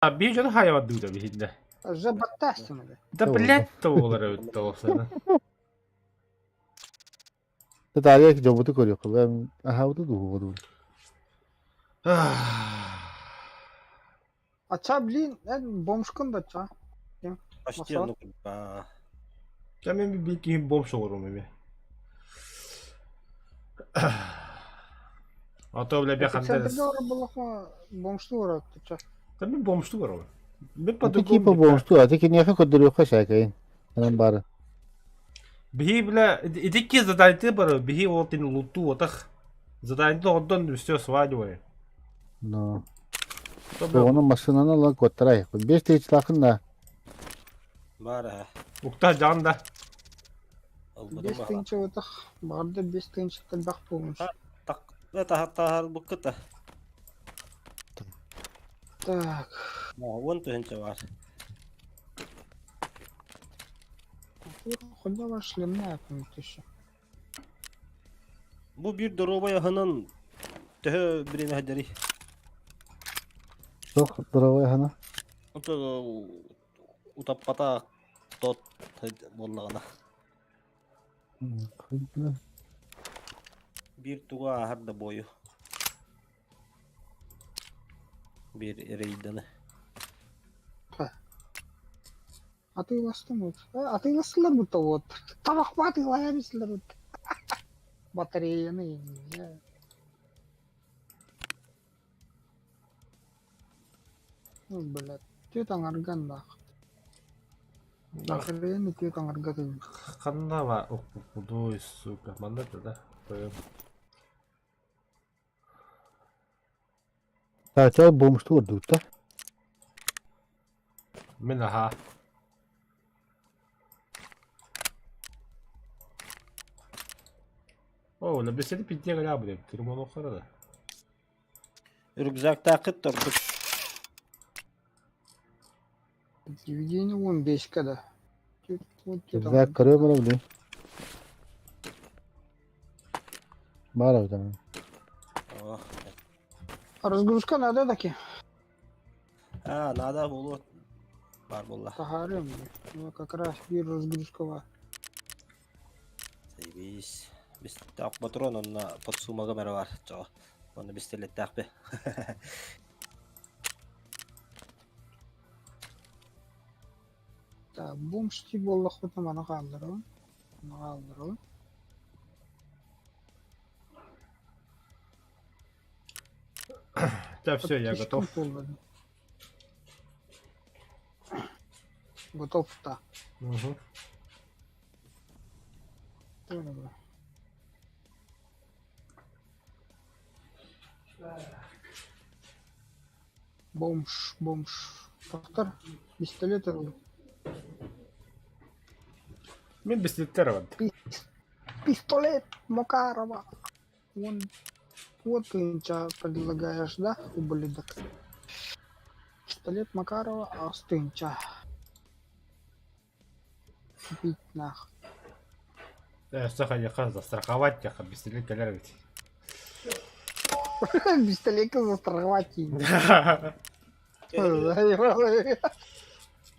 Биир дьону хаайабардыы да биһиннэ. Жабаттаастын Да блядь то олар эбит олохсана. Татария дьобуту көрүөххэ аһаабыты дуу Ача, блин, эн бомжкун да ча. Почти оннук а Та мен бир киһи бомж оҕорум эми. А то бля бяхандар. Центрде олорор буоллахха бомжтуу бараатта ча. Та мен бомжтуу барабын. Мен Ити типа по-другому. бомжтуу, ати киниэхэ көрдөрүөххэ сээкэйин. Онон баары. Биһи бля итикки задание бары биһи ол тин лутуу отах. Задание оттон все сваливай. Но. Ону массыынаны ылан куоттарай. 5000 лаахын да. Баар ээ. Укта жан да. Ылбытым 5000 отах, баҕарда 5000 элбэх буолуон сөп. Так, таһар буккута. Так, 10 000 бар. Худя ваш шлемная еще. Бу биир доруобай аһынан төһө бириэмэ сылдьарый? Суох, здоровай аһына. Ото утаппата тот буоллаҕына. Биир тугу ааһар да буойу. Биир рейданы. Атыыластым вот. Атыыластылар будто вот. Табахпа атыылаһан вот. Батареяны. Ну, блядь. Түөрт аҥарган Батареяны түөрт аҥарга тыын. Ханна укпудуй, сука. Манна да. Таача бомжтуу ордуutta. Мин аха. О, la бесedi pittiye gala bu Tırman okara da. Рюкзактааххыт ордук. Евгений 15 да. Рюкзак көрүө бара били. Баар эбит Разгрузка надо таки. А, надо буолуо. Баар буолла. Таһаарым. Ну, как раз биир разгрузка бар. Заебись. Бистах патрон онно подсумага мэрэ бар. Чоо. Онно бистэлэттээх Так, бомжти буоллахпытына маны хаалларабын. Маны хаалларабын. Так, все, я готов. Готов, да. Угу. Добре. Бомж, бомж. Доктор, пистолет ылла. Мин пистолеттер бар. Пистолет Макарова. Он вот ты предлагаешь, да, ублюдок? Пистолет Макарова, остынча. Купить нах. Саха застраховать яха пистолет кэлэр ведь. Пистолетка застраховать.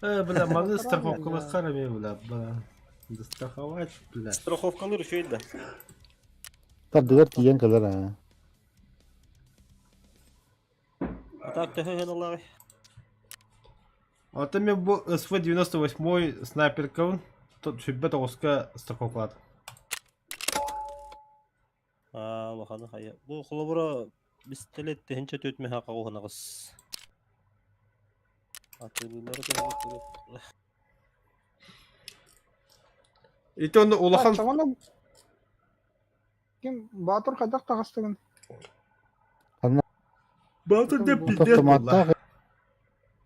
Бля, маны страховкалар мен, бля, бля. Застраховать, бля. Страховкалар үчүгэй да. Тардыгар тиийэн кэлэр аа. А так төһө ыналааҕый? Ото мен бу СВ-98 снайперкабын 109-ка страховкалаатым. Аа, улаханы хайа. Бу холобура пистолет 1400 мөһө хаҕуһунаҕыс. Атыылыыллара төһө Ити онно улахан Ким Баатыр хайдах таҕыстыгын? Баатыр деп пиздец Автоматтаах буолла.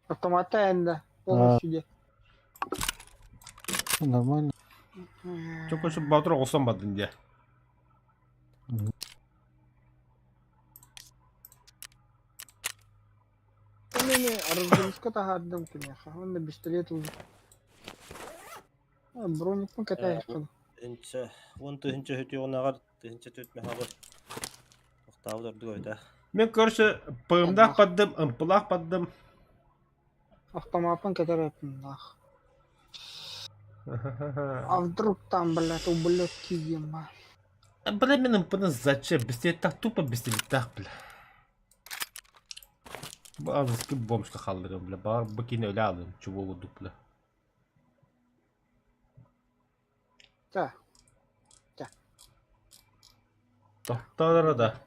Автоматта энда полностью де. нормально. Чоко şu Баатыр оҕусан бардын дии. Мени разгрузка таһаардым киниэхэ. Онно пистолет ылбыт. Броникпын кэтэһиэххин. Тыһыынча, 10 000 үтүөҕүнээҕэр 1400 мөһөҕөр тохтообут ордук эбит ээ. Мен короче ПМ-даах бардым, МП-лаах бардым. Автомаппын кэтэр этиннээх. А вдруг там, блядь, ублюдки ема. Бля, мен ымпыны зачем? Бистиэттэх тупо бистибиттээх, бля. Бу аныскы бомжка хаалларыам, бля. Баҕар бу киһини өлө аалыам, чубуок курдук, бля. Да. Да. Тохтоолоро да.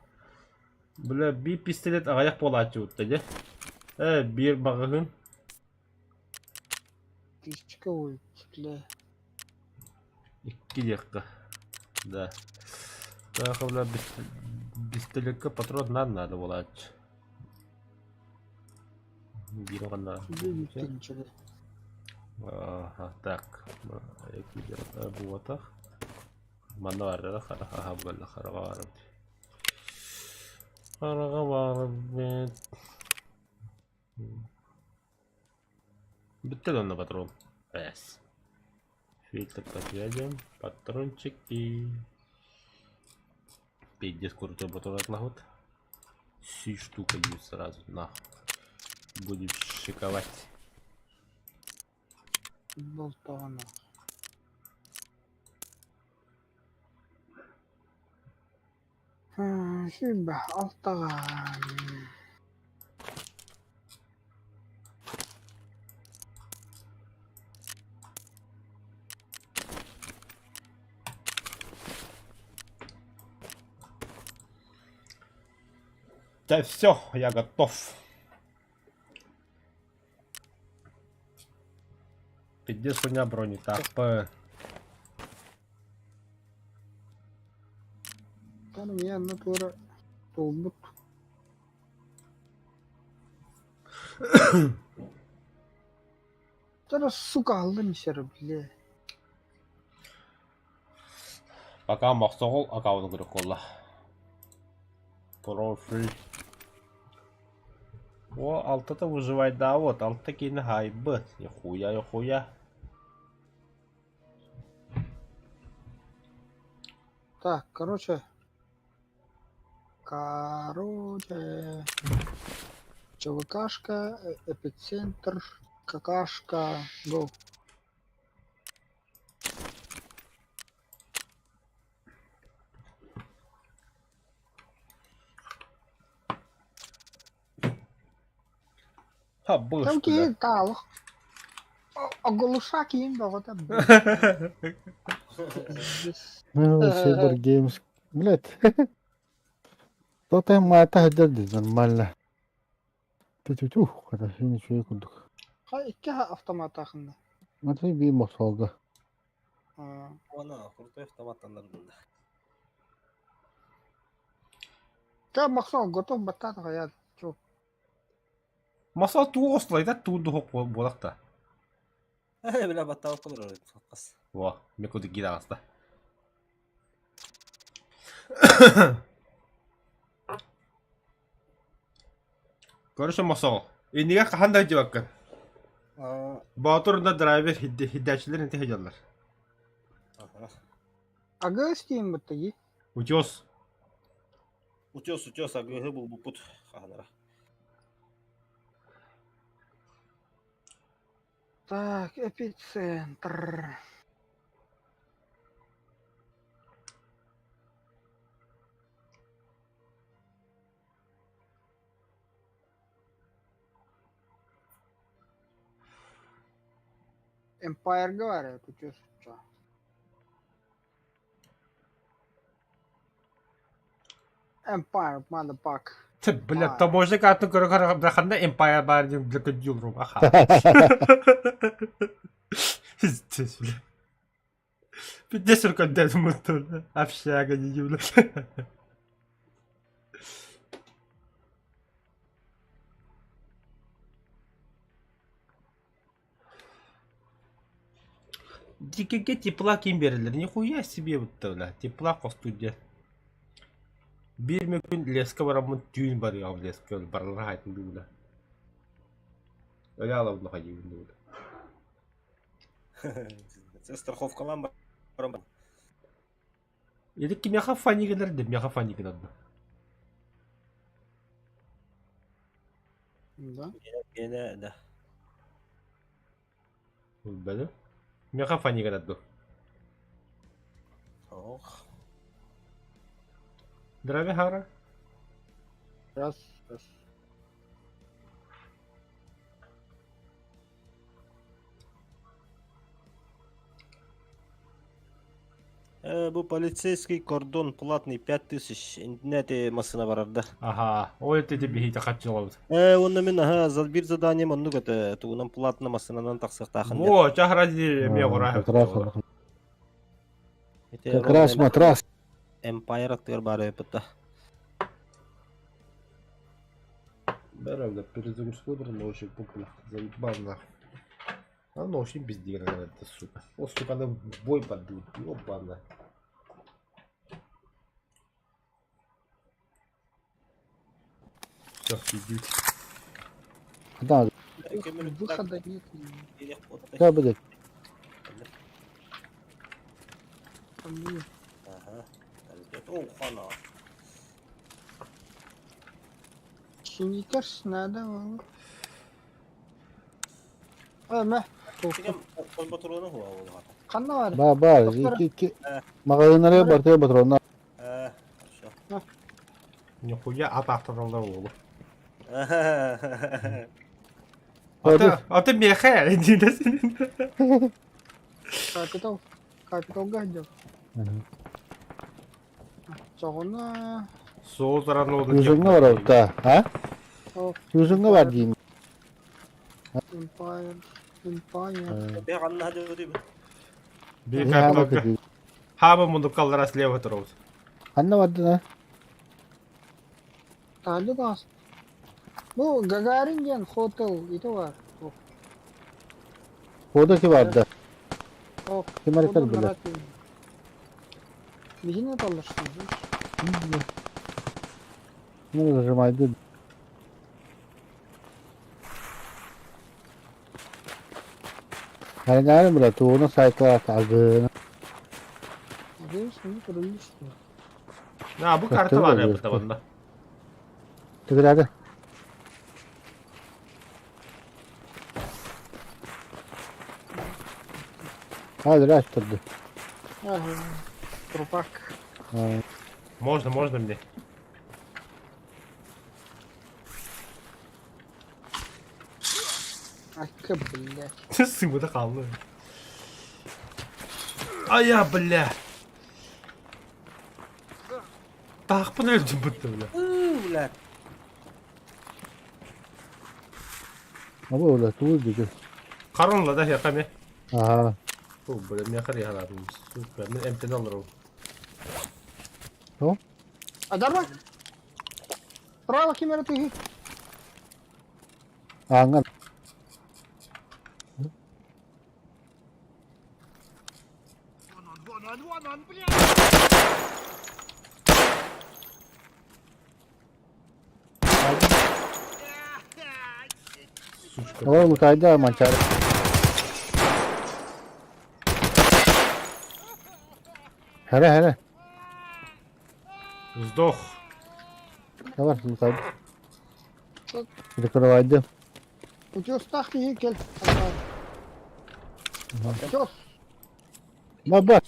Бля, биир пистолет аҕыйах буолааччыбыт да дьэ. Э, биир маҕаһыын. Тысячка ой, бля. Икки диэххэ. Да. Так, бля, пистолетка патрон наан наада буолааччы. Биир оҕонно. Бү Ага, так. Буотах. Манна баарра хараха буолла хараҕа баарбыт. Хараҕа баарбыт. Бүттэ да онно патрон. Эс. Фильтр подведем. Патрончики. Пиздец крутой патрон отлахут. Си штука будет сразу. На. Будем шиковать. Болтоҕуна Сүүрбэ алтаҕа Да все, я готов. Пиздец у меня брони так по. Оттон эмиэ онно туора туолбут Чара сука аллым исэр бile. Пока мохсоҕол аккаунт көрүк буолла. Профиль. О, алтата выживайдаабыт, алта киһини хаайбыт. Нихуя, нихуя. Так, короче. Короче. ЧВКшка, эпицентр, какашка, го. Ха, быш, Там бля. киһи таалах. Оголуша киин бөҕөтө. Пиздец. Ну, Silver Games. Блядь. То-то маата сылдьар дии, нормально. Ту-ту-ту, хорошо, ничего курдук. Ха икки автоматаахында. Матвей биир мохсоолго. Уонна крутой автоматтанар булла. Та Максим готов баттаат хайа чук. Масал туу ослайда туу дуһук буолахта. Э, бля, баттаабыт олорор хас. Во, мне куда гидаста. Короче, Мосол. Иннигэ хаһан да дьыбаккын. Боотур да драйвер хиддээчилэр инти хидьаллар. Агыс диэн быттаги. Утес. Утес, утес, агыһы булбуппут хаһанара. Так, эпицентр. Empire говорят, утес что. Empire, motherfucker. Бля, таможня картын көрө көрө ханна Empire баар диэн бля көддьүлрум аха. Пиздец, бля. Пиздец өркөндөөтүм бля. Общага не бля. Дикигэ тепла ким биэрэллэр? Нихуя себе бутта бля. Тепла хостуур диэн. Биир мүкүн леска бараммын түүн барыаҕым леска барылар хаайтын дуу бля. Өлө аалабын хайыыбын дуу бля. Страховкалаан баран Или кимиэхэ фани гынар да миэхэ фани гынар да. Да? Гене да. Билбэтим. Миэхэ фани гынар дуу? Ох. Здравия, Хара. Раз, раз. Бу полицейский кордон платный 5000 интернете массына барарда. Аха, ол эти биһиги хаччылабыт. Уонна мин аха биир заданием оннук этэ тугунан платно массынанан тахсыахтаахын диэн. Во, чахра эмиэ Как раз, как раз матрас. Empire аттыгар баар эппитта. Бәрәлдә перезагрузка бер наушник бу заебал А наушник без это, сука. О, сука, она в бой поддут. Ёбана. Все, идите. Да, Выхода нет. да, будет. Там нет. Ага. О, хана. Синикерс надо. Мэ. Ханна бар? Ба, бар. Ики, магазиннары бар, патронна. Хорошо. Нихуя ат автодалдар уолу. Ата, ата меха, Капитал. Капиталга идет. Чоҕуна. Соозаран Южыңга бар да, а? Южыңга бар дейм. Empire. Empire. Bir капиталга. Хаба мундукаллара слева туруут. Ханна барды на? Тали бас. Бу Гагарин диэн хотел ити бар. Хода ки барды. Ким арытар билер. Биһине таллашты. Ну, зажимайды. Хайнарым бра, тугуна сайтла азын. А, бу карта бар я бутабында. Тиграды. Hadi açtırdı. Трупак. Можно, можно мне. Айка, блядь. Сымыда қалды. Ая, бля. Тақпын өлдім бітті, бля. Бля. Ama öyle tuğuz dedi. Қарынла да яқаме. Aha. Бу, бля, мен қар яғаладым. Сука, мен МТ-ні алырым. Адарма. Право кемера тыгы. Аңа. Вон он, блядь! Сучка. Oğlum kaydı maçar. Hele hele. Сдох. Ne var kaydı. Прикрывайды. Утестах тыгы кел. Утес. Баба.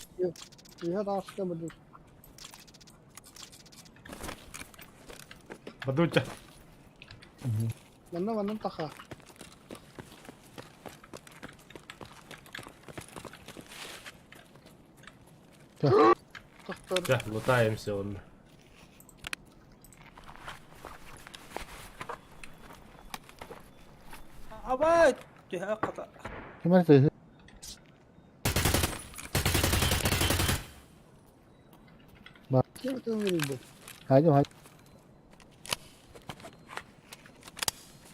Я даска буду. Бадуча. Манна манна таха. Тохтор. Да, лутаемся он. Абай, түһэ қата. Ким арты? Кем ты умрет? Haydi haydi.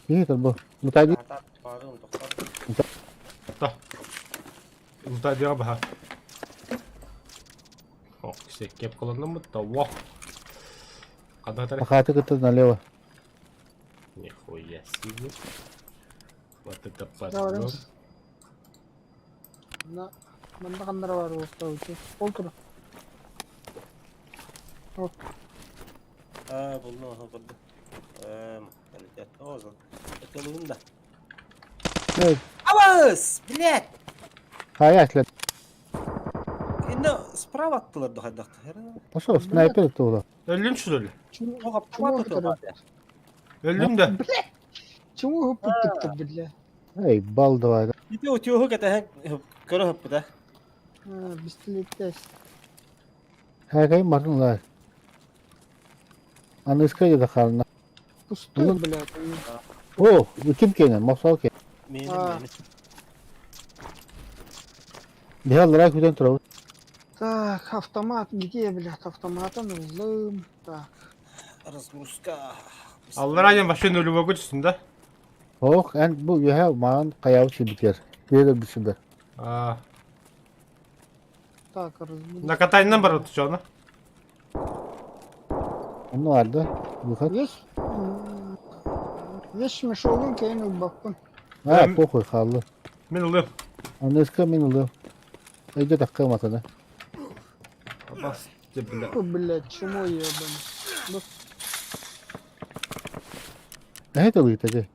İyi tabi bu. Lutaydı. Да. Лутай диға баха. Ох, все, кеп колонна да во. Қандай тарих? Хаты кытты налево. Нихуя себе. Вот это подъем. На, манна қандара бар болса өте. Ол тұр. А, булну, ага, булду. Эм, да. Evet. Абас, блядь. Хайа атлет. Инна справа аттылар да хайдахтар. Пошел, снайпер тула. Өллүм что ли? Чему Ох, автомат это? Өллүм да. Чему хыппыттыктыр биллэ? Эй, бал давай. Ити утюгу кэтэһэн көрө хыппыта. Бистилиттес. Хай марын лар. Аныска да харна. Пустой, блядь. О, ким кенен, мосал кен. Мени мени. Бихал лара күтен турабыт. Так, автомат где, блядь? Автоматын ыллым. Так. Разгрузка. Аллар айан вообще нулевой түстүн да? Ох, эн бу үһэ маан хайабыт сибитер. Биир бисибер. А, Так, разбудить. накатайынан бар отучуна. Онно арда. Выход. Весь, весь мешогун кейин ылбаппын. А, похуй хаалла. Мин ылым. Аныска мин ылым. Өйдө такка матана. Бас, бля. Фу, блядь, чмо ебаный. Это лыта же.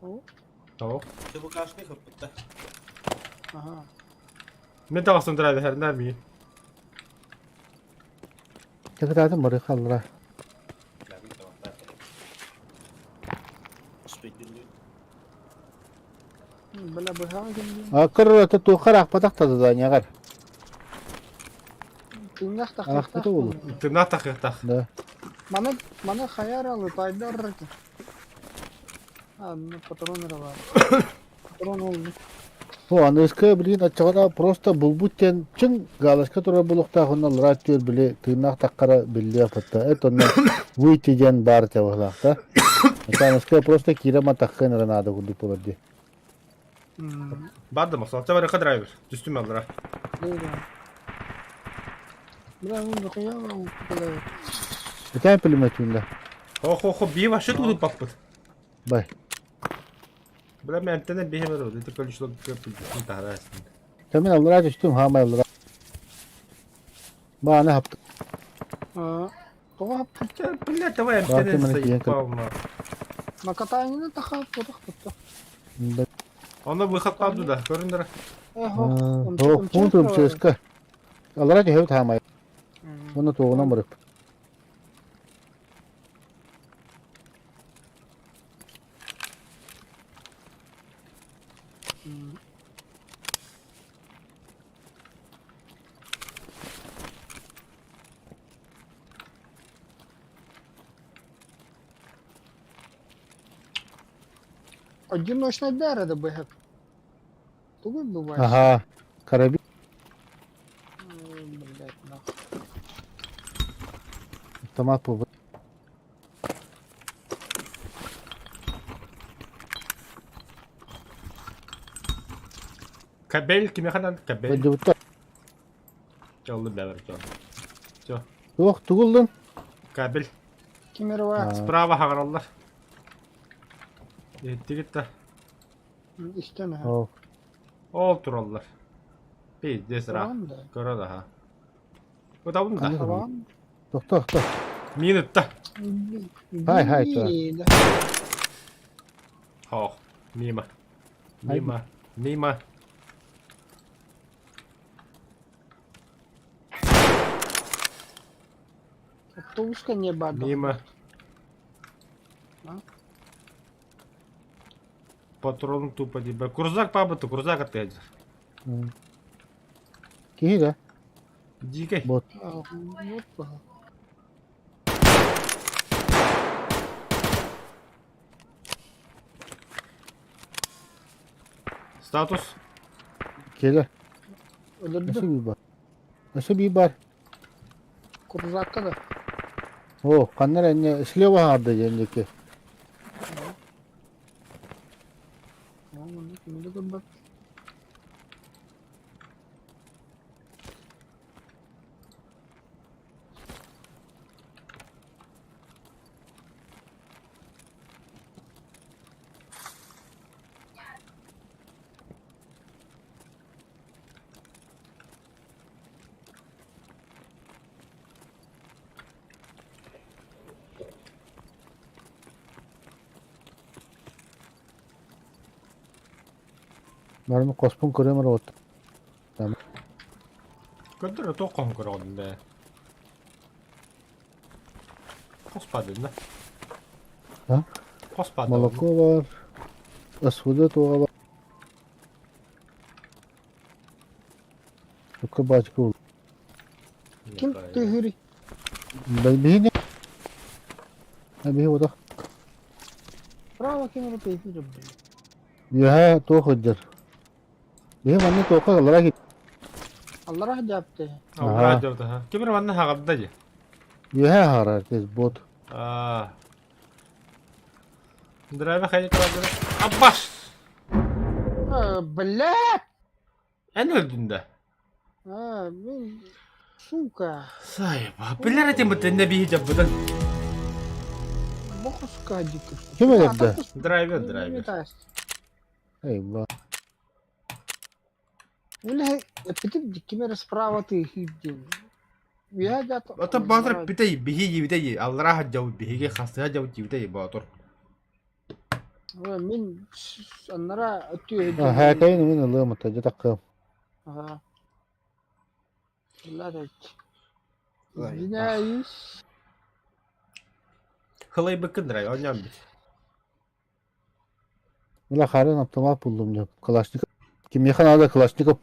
О. ТВКшный хыппыта. Ага. Мен тағасын драйвер хәрнәр ми. Такататын бары халлара. Бля, быһаа ким А кыр тухар ахпатах таза нягар. Тыҥах Ахпата болу. Тына тахыктах. Да. Маны, маны хаяр алы, тайдар. А, ну патрон бар. Патрон oldu. О, аныска блин аччагана просто булбут тен чын галашка тура булуктаахунна лара түөр били тыыннаах таккара билли апатта. Это онно выйти ден бар тебахлаахта. Это аныска просто кира матаххын ранада курдук болар ди. Барды масал. Чабары драйвер. Түстүм аллара. Бля, ну нахуя вам, бля. Это пулеметунда. Хо-хо-хо, би вообще тут паппыт. Бай. Бля, мен әмтенен бихе бар oldu. Tek ölçülü köpü tarasın. Камин аллара түстүм хаамай аллара. Бааны хапты. А, тоға Бля, давай Барды әмтенен міне кейін заебал на. накатайнını таха потах потах. Оны выход калды да, көрүндөр. Эхо. О, пунктум ЧСК. Аллара түһөбүт хаамай. Оны тугунан барып. Одиночная дара да бэхэк. Тугуй бывает. Ага. Карабин. Блять, нахуй. Автомат по. Кабель киме ханан кабель. Бадыбытта. Жалды бәбер жол. Все, Туох тугулдун. кабель. Кемерово. Справа хагараллар. Тигит да. Истен ха. О, Ол тураллар. Пиздец ра. Tamam да. Көрө да ха. Утабын да. Қандай? Tamam. Тохто, тохто. Минутта. Хай, хай, то. Да. Хо. Мимо. Мимо. Мимо. Автобуска не бада. Мимо. А? Патрон тупо тебе. Курзак пабыты, курзак опять. Киһи да. Дикой. Бот. А, Вот баха. Статус. Келе. Өлөрдү. Өсө бии бар. Өсө бии бар. Курзакка да. О, каннар энне слева харды жендеки. Мында көрбөт. Барны коспун көрөмөр от. Көрдөр туох хоһун көрөҕүн да. Хос баар да. А? Хос баар. Молоко бар. СВД туоҕа бар. Tukka баачка ол. Ким тыһырый? Биһини. Биһи отох. Право ким эрэ тыһыыр блин. Үөһэ туох ыддьар. Биһи манна туохха аллара кит. Аллара дьаапты. Аллара дьаапты. Ким эрэ манна хаҕарда дии. Үөһэ хаҕарар тез бот. Аа. Драйвер хайа турар. Аббас! Блядь! Эн өлдүн да? А, мин, сука. Сайба, билэр этим бытын биһи дьаббытын. Бохуска дико. Ким өлөрдө? Драйвер, драйвер. Эй, Бля, эпитим ким эрэ справа ты диэн. Үөһэ дьаат. Ото Боотур бүтэй биһиги бүтэй аллараа дьабыт биһиги хасыһа дьабыт бүтэй Боотур. Мин аннара өттү Хээкэйин мин ылыам ата дьэ таккыам. Ага. Извиняюсь. Хылайбыккын драй, оонньоон бит. Мила харын автомат буллум деп. Калашников. Кимиэхэ надо Калашников?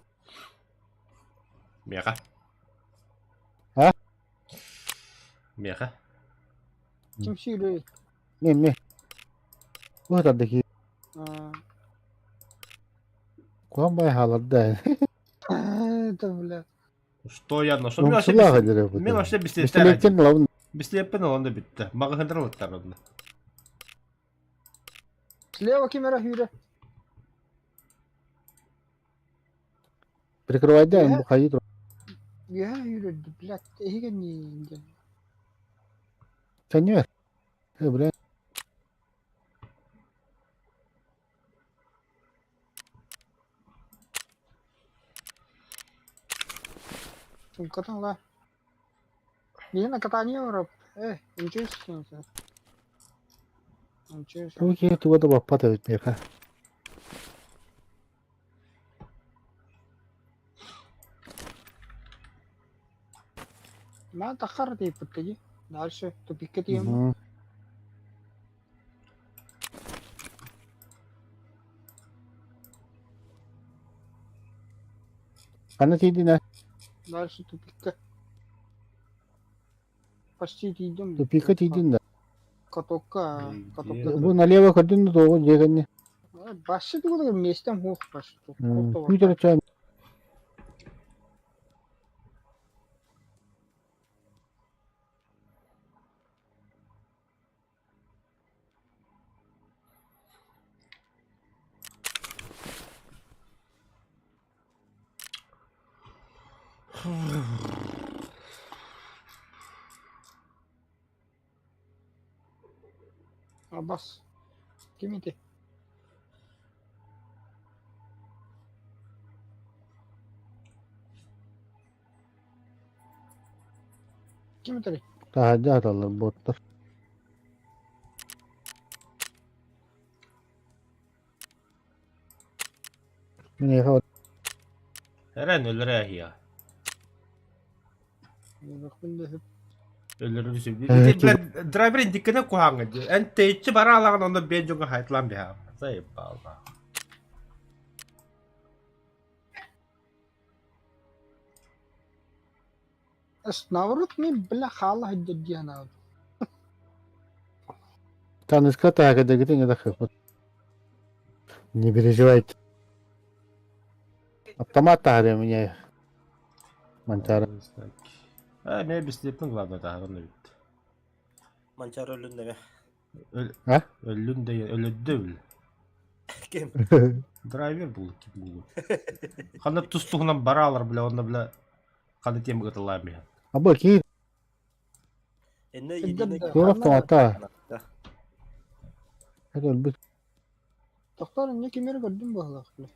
Миэхэ. А? Миэхэ. Ким сүүрүй? Мен ме. Бу Куһан бай хааларда. Это, бля. Что я нашел? Мен вообще Умсулаах элere Мен вообще Бистилеттен ылабын. Бистилеппин ылан да бүттэ. Маҕаһыынтан ылыттар онно. Слева ким эрэ сүүрэ. Прикрывайда бу хайы тур. Үөһэ сүүрэрди, блядь, эһиги диэн. Сеньор. Э, бля. Сумкатын ла. Биһи на катание барап. Э, ничего себе. Ничего себе. Бу киһи туга да баппат эбит миэхэ. Ма тахар дейппит дии. Дальше тупикка тиийэн. Ханна тиийдин Дальше тупикка. Почти тиийдим. Тупикка тиийдин да. Катокка, катокка. Бу налево көрдүн да тоҕу дьиэкэнни. Башы тугу местем хух башы. Күүтэр чаа Абас. Ким ити? Ким итери? Таһырдьа аталлар буоттар. Миэхэ Эрэн өлөрө эһиэ. Өлөрүн сүбү. Драйвер индиккene куһаҥҥа дии. Эн тэйиччи бара алаҕын онно биэн дьоҥҥо хайтлаан биһаам. Заебалла. Наоборот, мен бля хаала сылдьар дии санаабыт. Таныска таһакадагытын это хыппыт. Не переживайте. Автомат таһарыа меня. Манчары. А, мен бистеппин главное таһаран эбит. Манчары өлүн деме. А? Өллүн да өлөддө үл. Ким? Драйвер был ким булу. Ханна тустугунан баралар бля, онно бля ханна тем гытылаам иһэн. Абы ки Энне едине туох автоматта. Это өлбүт. Тохтор инне кимери көрдүм быһылаах бля.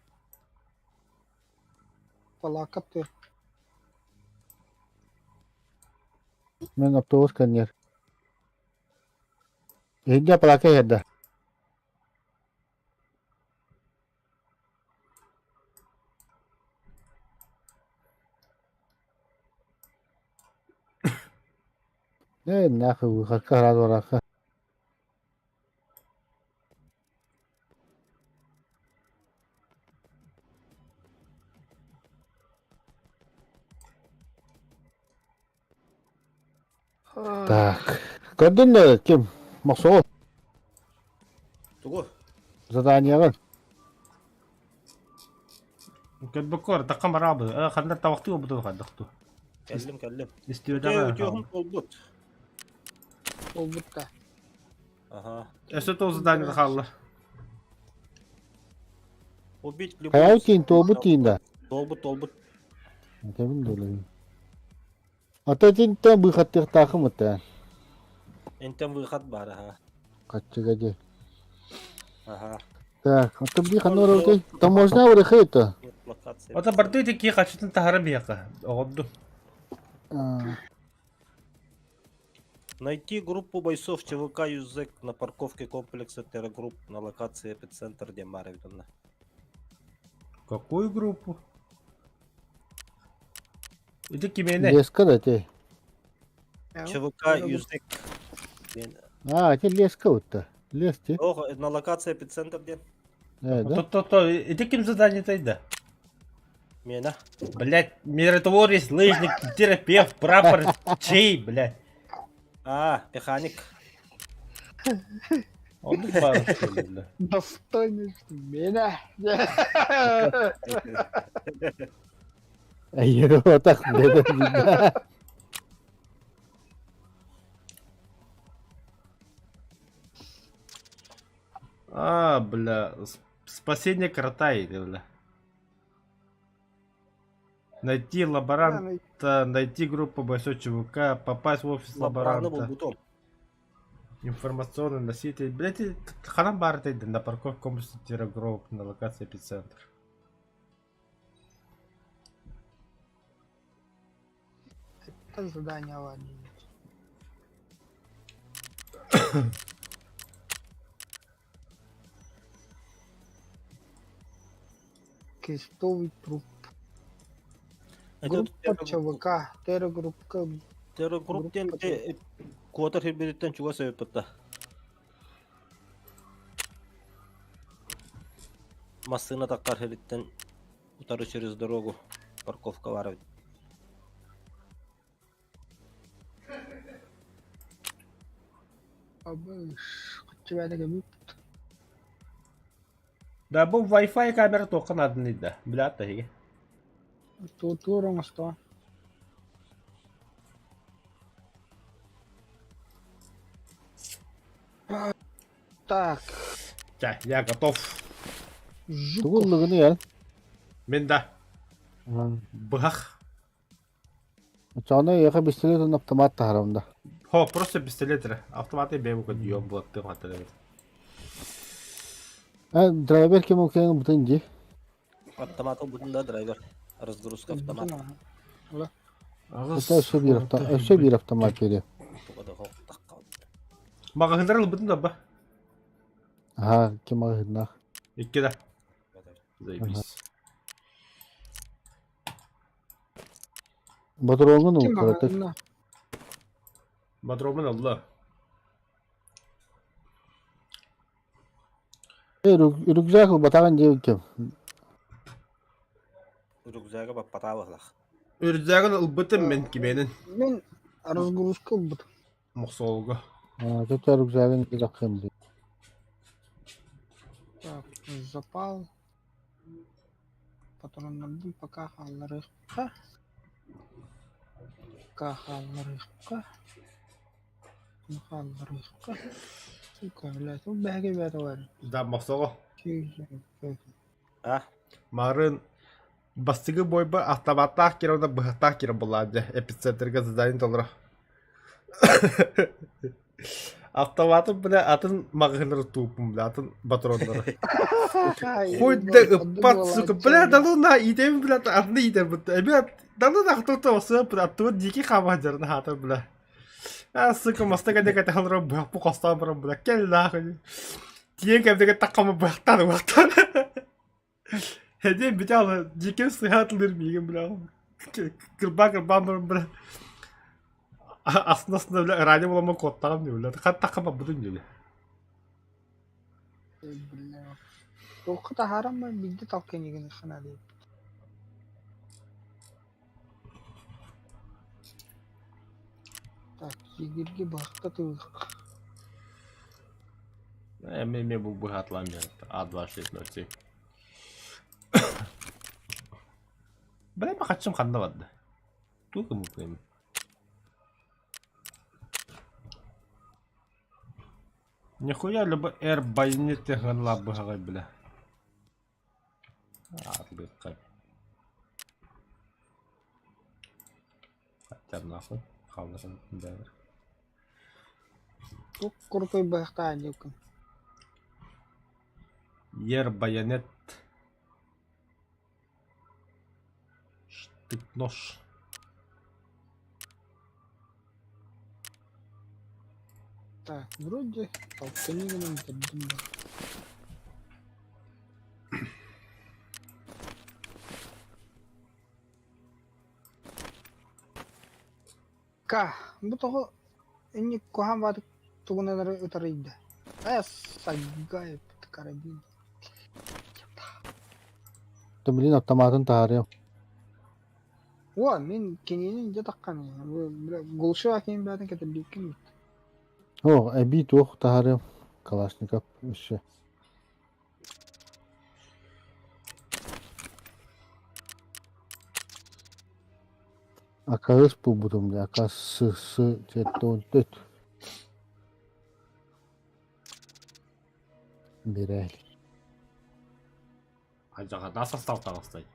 Палаакап ты. Мен автобус коннер. Иһирдьэ палака иһэрдэ. Э, нахуй, выходка рад вараха. Так. Көрдүн да ким? Мохсоҕол. Тугу? Заданиеҕын. Көрбөккө ардахха бараабы. Э, ханна табахтыы обутун хайдахту. Кэллим кэллим. Истибэтэҕэ. Үтүөхүн буолбут. Буолбут да. Ага. Өссө то задание хаалла. Убить любую... Хайа тиин, туолбут тиин да. Туолбут, туолбут. Этэбин долайын. Ата итинтэн быыхаттыахтаахым этэ. Интэн выход баар аха. Хаччыга дии. Аха. Так, ата бии ханна барабытый? Таможня барыхай это. Локация. Ото барды ити ки хачытын таһара биһиэхэ. Оҕорду. Найти группу бойцов ЧВК ЮЗЭК на парковке комплекса Террагрупп на локации эпицентр диэн баар эбит онно. Какую группу? Ити кимиэнэ? Леска да ти. ЧВК ЮЗЭК диэн. А, ити леска утта. Лес ти. Ох, на локация эпицентр диэн. Э, да? То-то-то, ити ким задание да? Миэнэ. Блять, миротворец, лыжник, терапевт, прапор, чей, блядь. А, механик. Он баар, что ли, бля. Достойный меня. Айыры так, блядь. А, бля, спасение крота или, бля. Найти лаборанта, найти группу бойцов ЧВК, попасть в офис Лаборанты лаборанта. булбутум. Информационный носитель. Блять, ханан баар на парковке комплекса Террагрупп на локации эпицентр. Это задание ладно. Крестовый труп. Группа ЧВК. Террогруппка. Террогрупп диэн куотар сирбититтэн чугас эбиппит Массыына таххар сириттэн утары через дорогу парковка баар эбит. Да, бу Wi-Fi камера туохха нааданы да, билээт да эһиги. Тур оҥосто. Так. Чэ, я готов. Тугу ыллыгыны ял? Мин да. Быһах. Очоҕуна эйиэхэ пистолет уонна автомат таһарабын да. Хо, просто пистолет эрэ. Автоматы бэйэм көдүйүөн буолаттыым хаттан эбит. Э, драйвер ким ол кэлэн бутун дии. Автомат ылбытын да драйвер. Разгрузка автомат. Это өссө биир авто өссө биир автомат биэриэ. Маҕаһыыннар ылбытын да ба. Аһаа, ким маҕаһыыннаах? Икки да. Заебись. Ботуруоҥун Ким ыл кыратык. маҕаһыыннаах? Бодромун ылла. Э, рюкзак ылбатаҕын диэбиккин. Рюкзага баппатаабыһылах. Рюкзагын ылбытым мин кимиэнин Мин разгрузка ылбытым. Мохсоолго. Аа, тута рюкзагын илаххын дии. Так, запал. Патроннарбын пока хаалларыахха. Пока хаалларыахха. Хаалларыахха. Сука, блядь, ол бэһэгэ бээтэ бар. Да, Мохсоҕо. А? Марын бастыгы бойба автоматтаах кире уонна быһахтаах кире буллаан дьэ эпицентрга задание толоро. Автоматын бля атын маҕаһыыннары тууппун бля атын патроннары. Хоть да ыппат сука бля да ну на иитэбин бля атын иитэр эбэ да ну нахтута осуя бля аттыбыт дикий хаама дьарына хаатар бля. А сука маста кэннэ кэтэхэлэрэ быһахпы хостоон баран бля кэл нахуй. Тиийэн кэмдэ таххама быһахтаан быһахтаан. Эдиэн бүтэ ала дьиикэм сыһаатылыыр миигин бля. Кырбаа кырбаан баран бля. Астына-астына бля радио буламмын куоттаҕым дии бля. Хаттахха барбытым дии бля. Бля. Туохха таһааран баран биирдэ талканигын ханаадыйбыт. Так, егерге баахта тылык. Эми эми бу быһаатылаан биэрэр. А2607. Бля, хаччым ханна барда? Туох гыммыппын? Нихуя либо эр байнит технлап быһаҕай бля. Аатылыаххай. Хотя нахуй хаалласын бэйэр. Туох крутой быһахтаах диэккин. Ер байонет Штык-нож. Так, вроде толкани гынан көрдүм да. Ка, бу тоҕо инник куһаан баатык тугунан эрэ ытарыйда. Э, саггай карабин. То блин автоматын таһаарыам. О, мин кинини дьэ таххан Глушева ким бээтин кэтэрдииккин бит. О, эбии туох таһаарыам. Калашников өссө. Акарыс булбутум дии, акас с с 74. Бирээл. Алдьархайдаах састаап таҕыстай.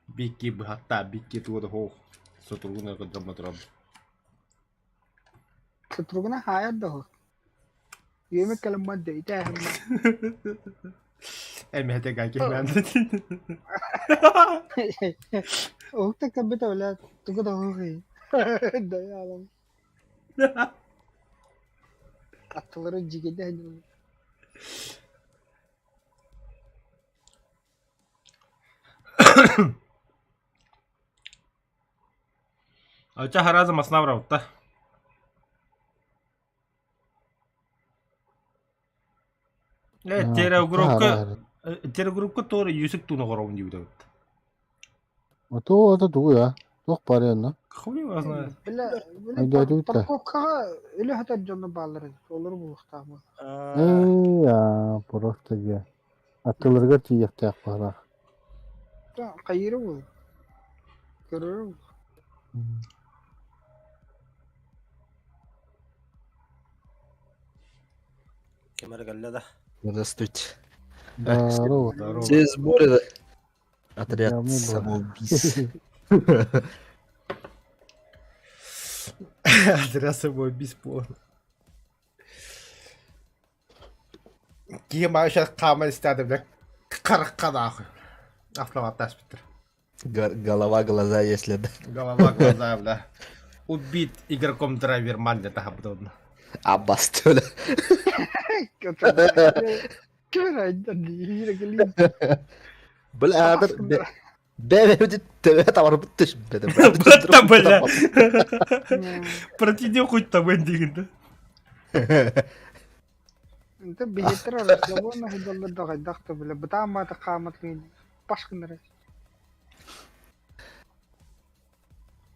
Бикки быһаттаа, бикки туга да суох. Сотуругун көрдөрмө турабын. Сотуругуна хаайар да уһу. Үөмэ кэлэммат да итээһиммэ. Эмэһэтэ гайкимэн. Уһукта кэлбитэ бля тугу да уһуй. Дайаалам. Аттылары дьигидэ Оча хараза масна бравта. Э, терегруппка терегруппка туора юсук туна горобун диибит эбит. Ото ото тугуй а? Туох баарый онно? Хуй его знает. Бля, бля, Өйдөөтүбүт да. парковкаҕа үлэ сытар дьоно бааллар эбит. Олору булуохтаах Ээ, аа, просто дьэ. Аттыларыгар тиийиэхтээх быһалаах. Хайыыры бул. Көрөрү бул. Ким эрэ кэллэ да? Здравствуйте. Здорово. Здорово. Все сборы, да? Отряд Я мудрый. самоубийц. Отряд самоубийц понял. Киһи маа сейчас хааман истээдэ бля харахха нахуй. Автоматтаас бүттэр. Голова, глаза, если да. Голова, глаза, бля. Убит игроком драйверман для таһабыт Аббас төлө. Ким эрэ Бля, адыр бэбэбит төбө табарбыт түспэт. Братта, бля. Протяни хоть там эндигин, да? Инте биһиттэр расслабонно сылдьаллар да хайдах да бile бытааммаата хаамат паш гыннара.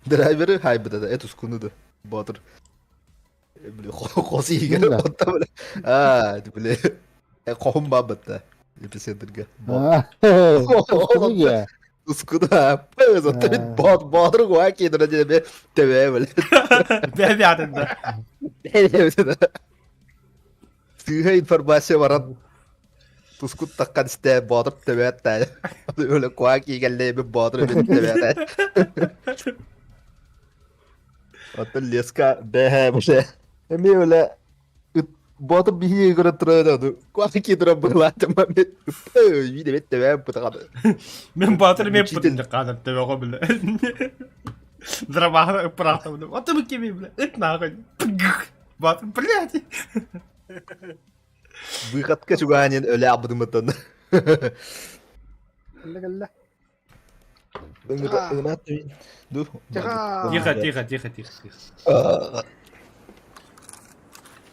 Драйверы хайбыта да, это скуну да. Батыр. Бля, хос иһигэр отта бля. Аа, бля. Хоһум баабытта. Эпицентрга. Аа, Ускуда. Пыз, отта бит бот ботр гуа кидра тебе тебе бля. Бэби атында. Сыыһа информация баран тускут таххан истэ боотур төбөөт таа. Өлө куа киигэллээбит боотур эбит төбөөт. Оттон леска бэһэ бушэ. Эми өлө ыт боотур биһиги көрө турар куа кии турар быһылаатым бит. Виде бит төбөөт бутаҕа. Мен баатыр мен Учитель. путин хаанар төбөҕө бile. Драмаһына ыппыраахтабын. Оту кими бile. Ыт нахуй. Баатыр, блядь. Выходка чугаанин өлө абдымытын. Кэллэ кэллэ. Тихо. Тихо, тихо, тихо, тихо, тихо.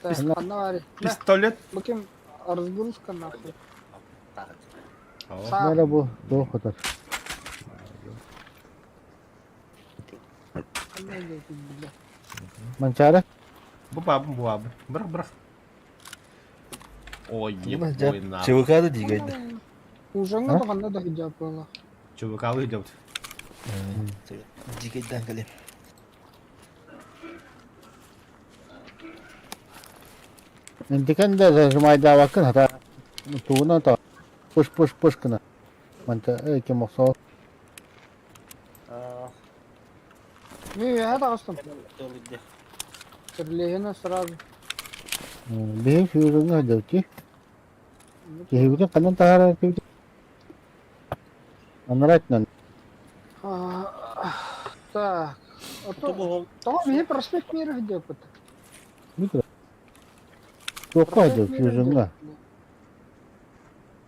Так, ханна баарый? Пистолет. Бу ким разгрузка нахуй. О, Мара бу туох хотор. Ханна диэтин бile. Манчаары? Бу бабым, бу бабым. Бырах, бырах. Ой, ебой на. ЧВК да дигайда. Ужаҥҥа А? да ханна да сылдьар буолла. ЧВК идет. Дигайдан кэлим. Интикен да зажимайдаабаккын хата тугунан то пыш пыш пыш гына. Манча эй ким охсоо. Мин үөһэ таҕыстым. Тыл Кирлиһинэ сразу. Биһи фьюжеҥҥа сылдьабыт Киһибитин ханан таһаарар этибит? Анараа өттүнэн. Так. Тоҕо биһи проспект Мира сылдьыппыт? Туохха сылдьабыт фьюжеҥҥа?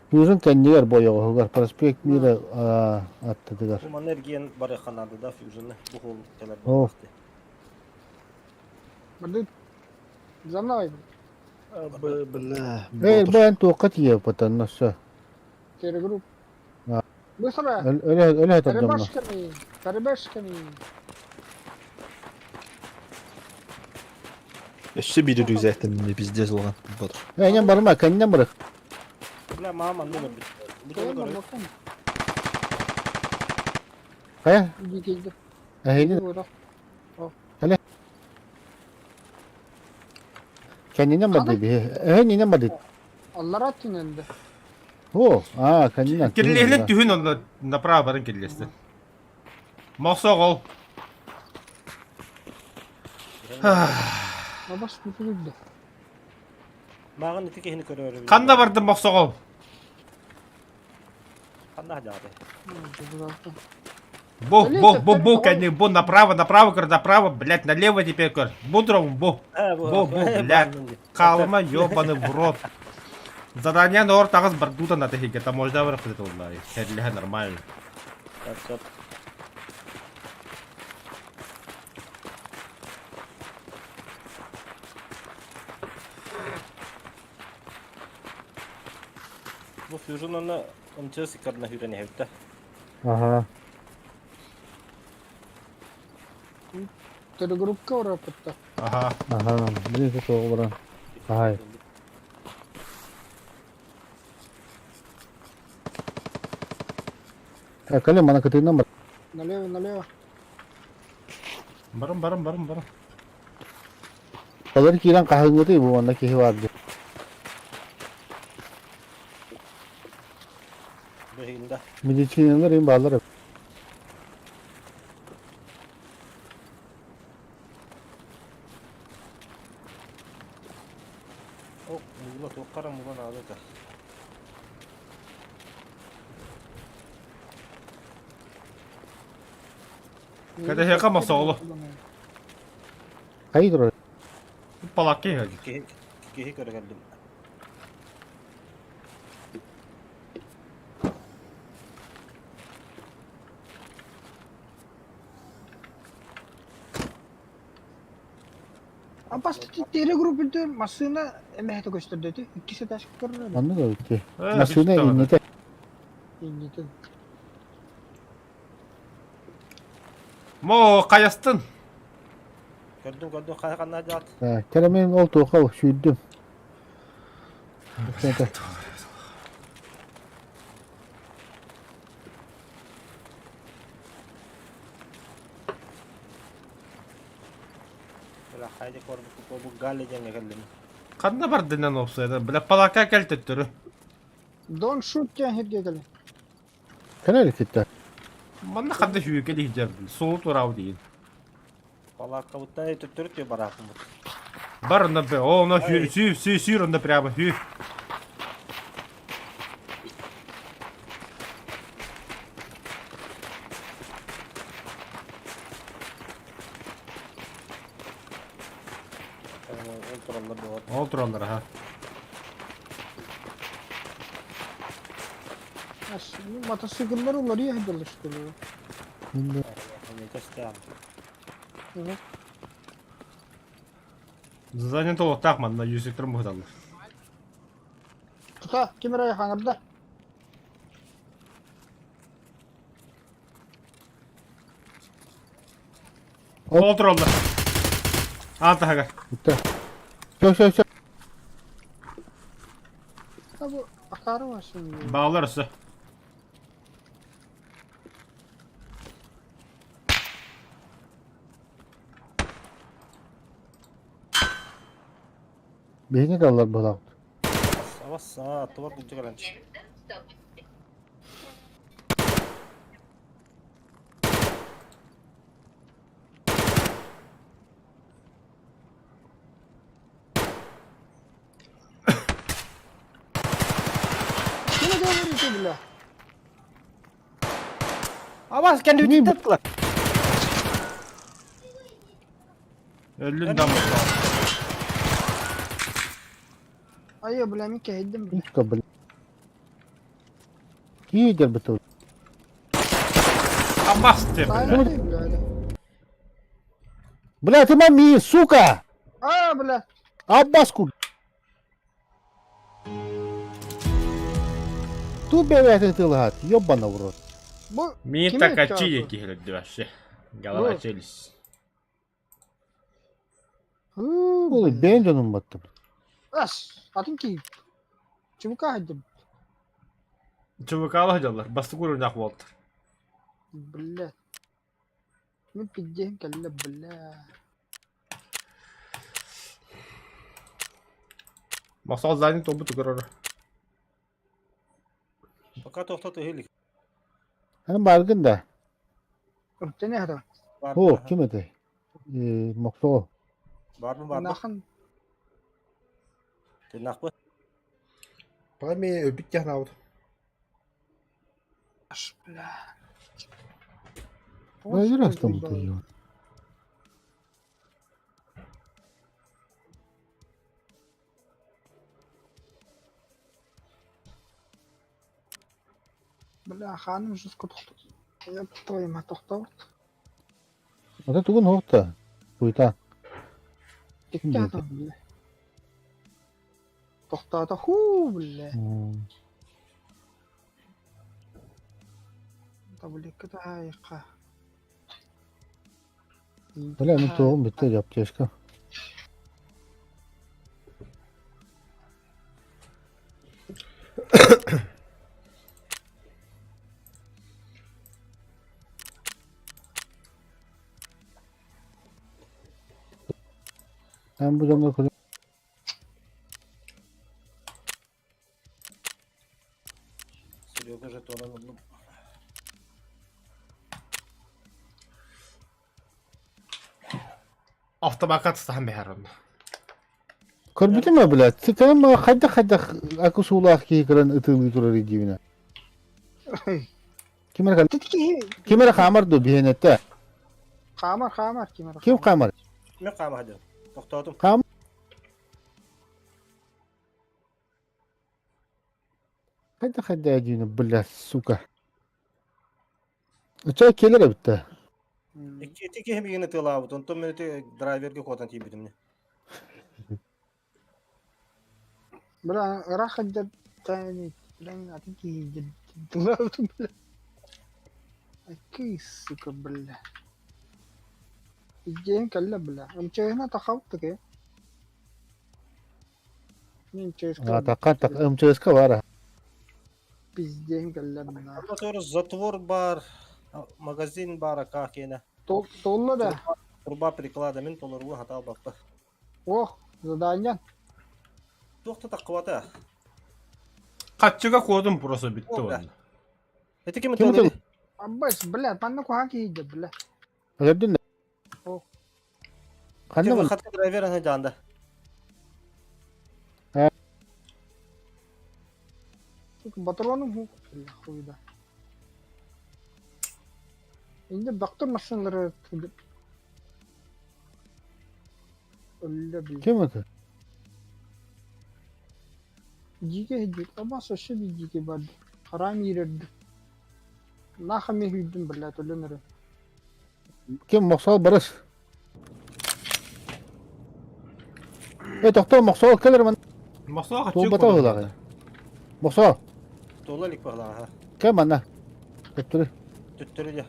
Фьюжн кэннигэр бойоҕоһугар проспект Мира аттытыгар. Бу манна эргийэн барыахха наада да фьюжны бу хуол кэлэр О. буолбахты. Барды за мной. Бля. Эй, бэйэн туохха тиийэппит онно все. Перегрупп. А. Быстро. Өлө өлө дьоҥҥо. Карабашками. Карабашками. Өссө биир рюкзактан пиздец улахан ботур. Эйнен барма, кэннинэн барык. Бля, мама манна өлөрбүт. Бу дьону Кэлэн көрөр. барбаккын. Хайа, Дикийди. эһигини кэннинэн барды биһи. Эһининэн барды. Аллара түнэнде. О, а, кэннинэн. Кирлиһинэн түһүн онно направо баран кирлиэстин. Мохсоҕол. Бабас күтүрүлдü. Мааҕын ити киһини көрөөрү. Ханна бардым мохсоҕол? Ханна хаджааты? Бу, бу, бу, бу, кэнни, бу, направо, направо, көр, направо, блядь, налево теперь көр. Будром, бу. Бу, бу, блядь. Хаалыма, ёбаный в рот. Задание нор таҕыс бардутан атыһыга, таможня барах это Херлиһэ нормально. Сөп. Бу фьюжн онно МЧС иккардына сүүрэн иһэбит да. Ага. Перегруппка урапытта. Ага. Ага, блин, суоҕу баран. Ай. Кэлин мана кытыынан бар. Налево, налево. Барым, барым, барым, барым. Олор киирэн хаһыҥҥытый бу манна киһи баар дии. Быһыында. Медициналар им бааллар. Ок, мула туоххара мула наада да. Кэтэһиэхэ мохсоҕолу. Хайы турар? Палакка иһэр. Киһи киһи көрө кэллим. Апас перегруппүтү массыына эмэһэтэ көстөрдөтү. Иккис этажка көрөр. Маннык эбит дии. Массыына иннитэ. Иннитин. Мо хайастын. Көрдүм, көрдүм, хайа ханна дьаат. Кэлэ мин ол туохха сүүрдүм. Бля, хайда көрбүт бу Галли диэҥҥэ кэллим. Ханна бардынан опсайда? Бля, палака кэл төттөрү. Don't shoot диэн сиргэ кэлин. Кэлэ иликкиттэ. Манна ханна сүүкэ диһдьэр. Суол турау диин. Палааккабыттан төттөрү түө бараахпын. Бар онно бе. О, онно сүү сүү сүү сүүр онно прямо сүү. Ол тураллар буолар. Ол тураллар аха. Мотоцикллар уларыйа сылдьаллар что ли? Көстөөх. Задание толуктаах манна юзиктар быһыталлар. Тута, ким эрэ хаҥырда. Ол тураллар. Аан таһыгар. Бүттэ. Все, все, все. Бу акаары машина. Баалар өссө. Биһини даллар буолаҕыт. Абас, аа, аттыбар күнчэ кэлэн. Ким говорите, бля? Абас, кэннибитин таптылар. Өллүн да Айы, бля, мен кэһэйдим, бля. Сука, блин. Киидер бытыл. Абас ты, бля. Сайлай, бля. Бля, ты мами, сука! А, бля. Аббаску! Ту бэйэтин тылаат, ёбана в рот. Бу Мин кими такачи өттө? киһилэрди вообще. Голова Бу. челюсть. Хыы, Ол бля. бэйэн дьонум баттым. Ас, атын ки. Чубука хадым. ЧВК-ла дьаллар. Бастык уровнях буолтар. Бля. Мен пиддиэн кэллэ, бля. Мақсал задание тобу тугурар. Пока тохтот ыһылик. Эн баргын да. Өптене хата. О, ким этэй? Э, Мохсоо. Барбын барбын. Нахан Тынахпы. Пами өбүт яхнаабыт. аш, бля. Бля, раз там ты ё. Бля, ханым жестко тохту. Я твою мать тохтоо. Ата тугун хоқта. Буйта. Тикке хата, бля. Тохтоото хуу, бля. Таблетка таайка. Бля, мен тоғым бітті аптечка. Мен bu zamda koyayım. Серега жетонун ыллым. Автомакат стахан бэхэр онно. Көрбүтүм ээ, блядь. Сытан ма хайдах-хайдах аку суулаах киһи кыран ытыылыы турар дивина. Ким эрэ ким эрэ хаамар дуу биһиэнэтэ? Хаамар, хаамар, ким эрэ. Ким хаамар? Мен хаама хадьан. Тохтоотум. Хаам хайдах-хайдах дивина, блядь, сука. Оча келер эбит Ити киһи миигин ытыалаабыт, онтон мен ити драйвергэ куотан тиийбитим не. Бля, ыраах хадьар тайны, бля, атын киһи тылаабытым, бля. Акы, сука, бля. Идеин кэллэ, бля. МЧС-на тахабыттык, э? МЧС-ка Такка так МЧС-ка бара. пиздеин кэллэ, бля. Мотор затвор бар, магазин бар ака киэнэ. Толла да. Труба приклада мин толоруга хатаал баппа. Ох, задание. Туох да таххыбата. Хатчыга кодум просто битти О, да. онно. Ити ким Ким ытыалыыр? Аббас, бля, манна куһаан киһи бля. Өлөрдүн О. Ханна Ким хатка драйвер аны жаанда. Сука, патроным хук, бля, хуй да. Инде доктор машиналары Өллө, бля. Ким это? Дикий дик, абас вообще дикий бар. Харам ирерди. Нахами хүйдүм, бля, төлөнөрү. Ким Мохсоол барыс. Э, тохтоо, Мохсоол кэлэр ман. Мохсоол хаччы Туолбата быһыылаах. Мохсоол. Туола илик быһыылаах, аха. Кэл манна. Төттөрү. Төттөрү дьэ.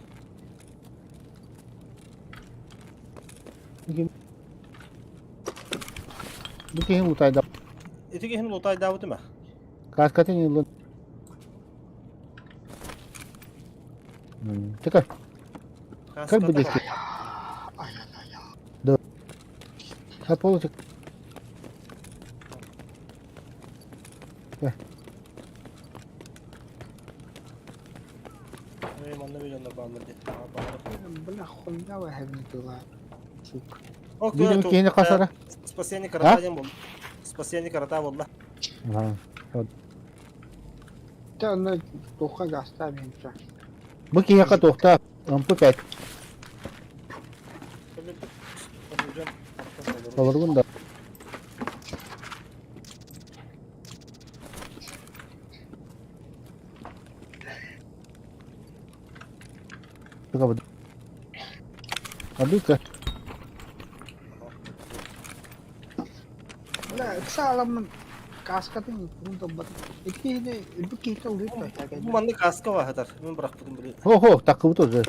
Бу киһи утайда. Ити киһини лутайдаабытым а. Кааскатын ылын. Чека. Как бы дети? Да. А полочек. Бля, хуйня вы была. Сука. Видимо, киһини хасара. Спасение карата диэн буолла. Спасение карата буолла. Та аны туохха гаастаах биһиэхэ. Бу киһиэхэ туохтаах МП5 толоргун да. Абыка. Бля, ыкса аламмын кааскатын курун талбатым. Ити киһини өлбүт киһитэ ылыыр Бу маннык кааска баһытар. Мин бырахпытым били. Хо-хо, таккыбыт уже.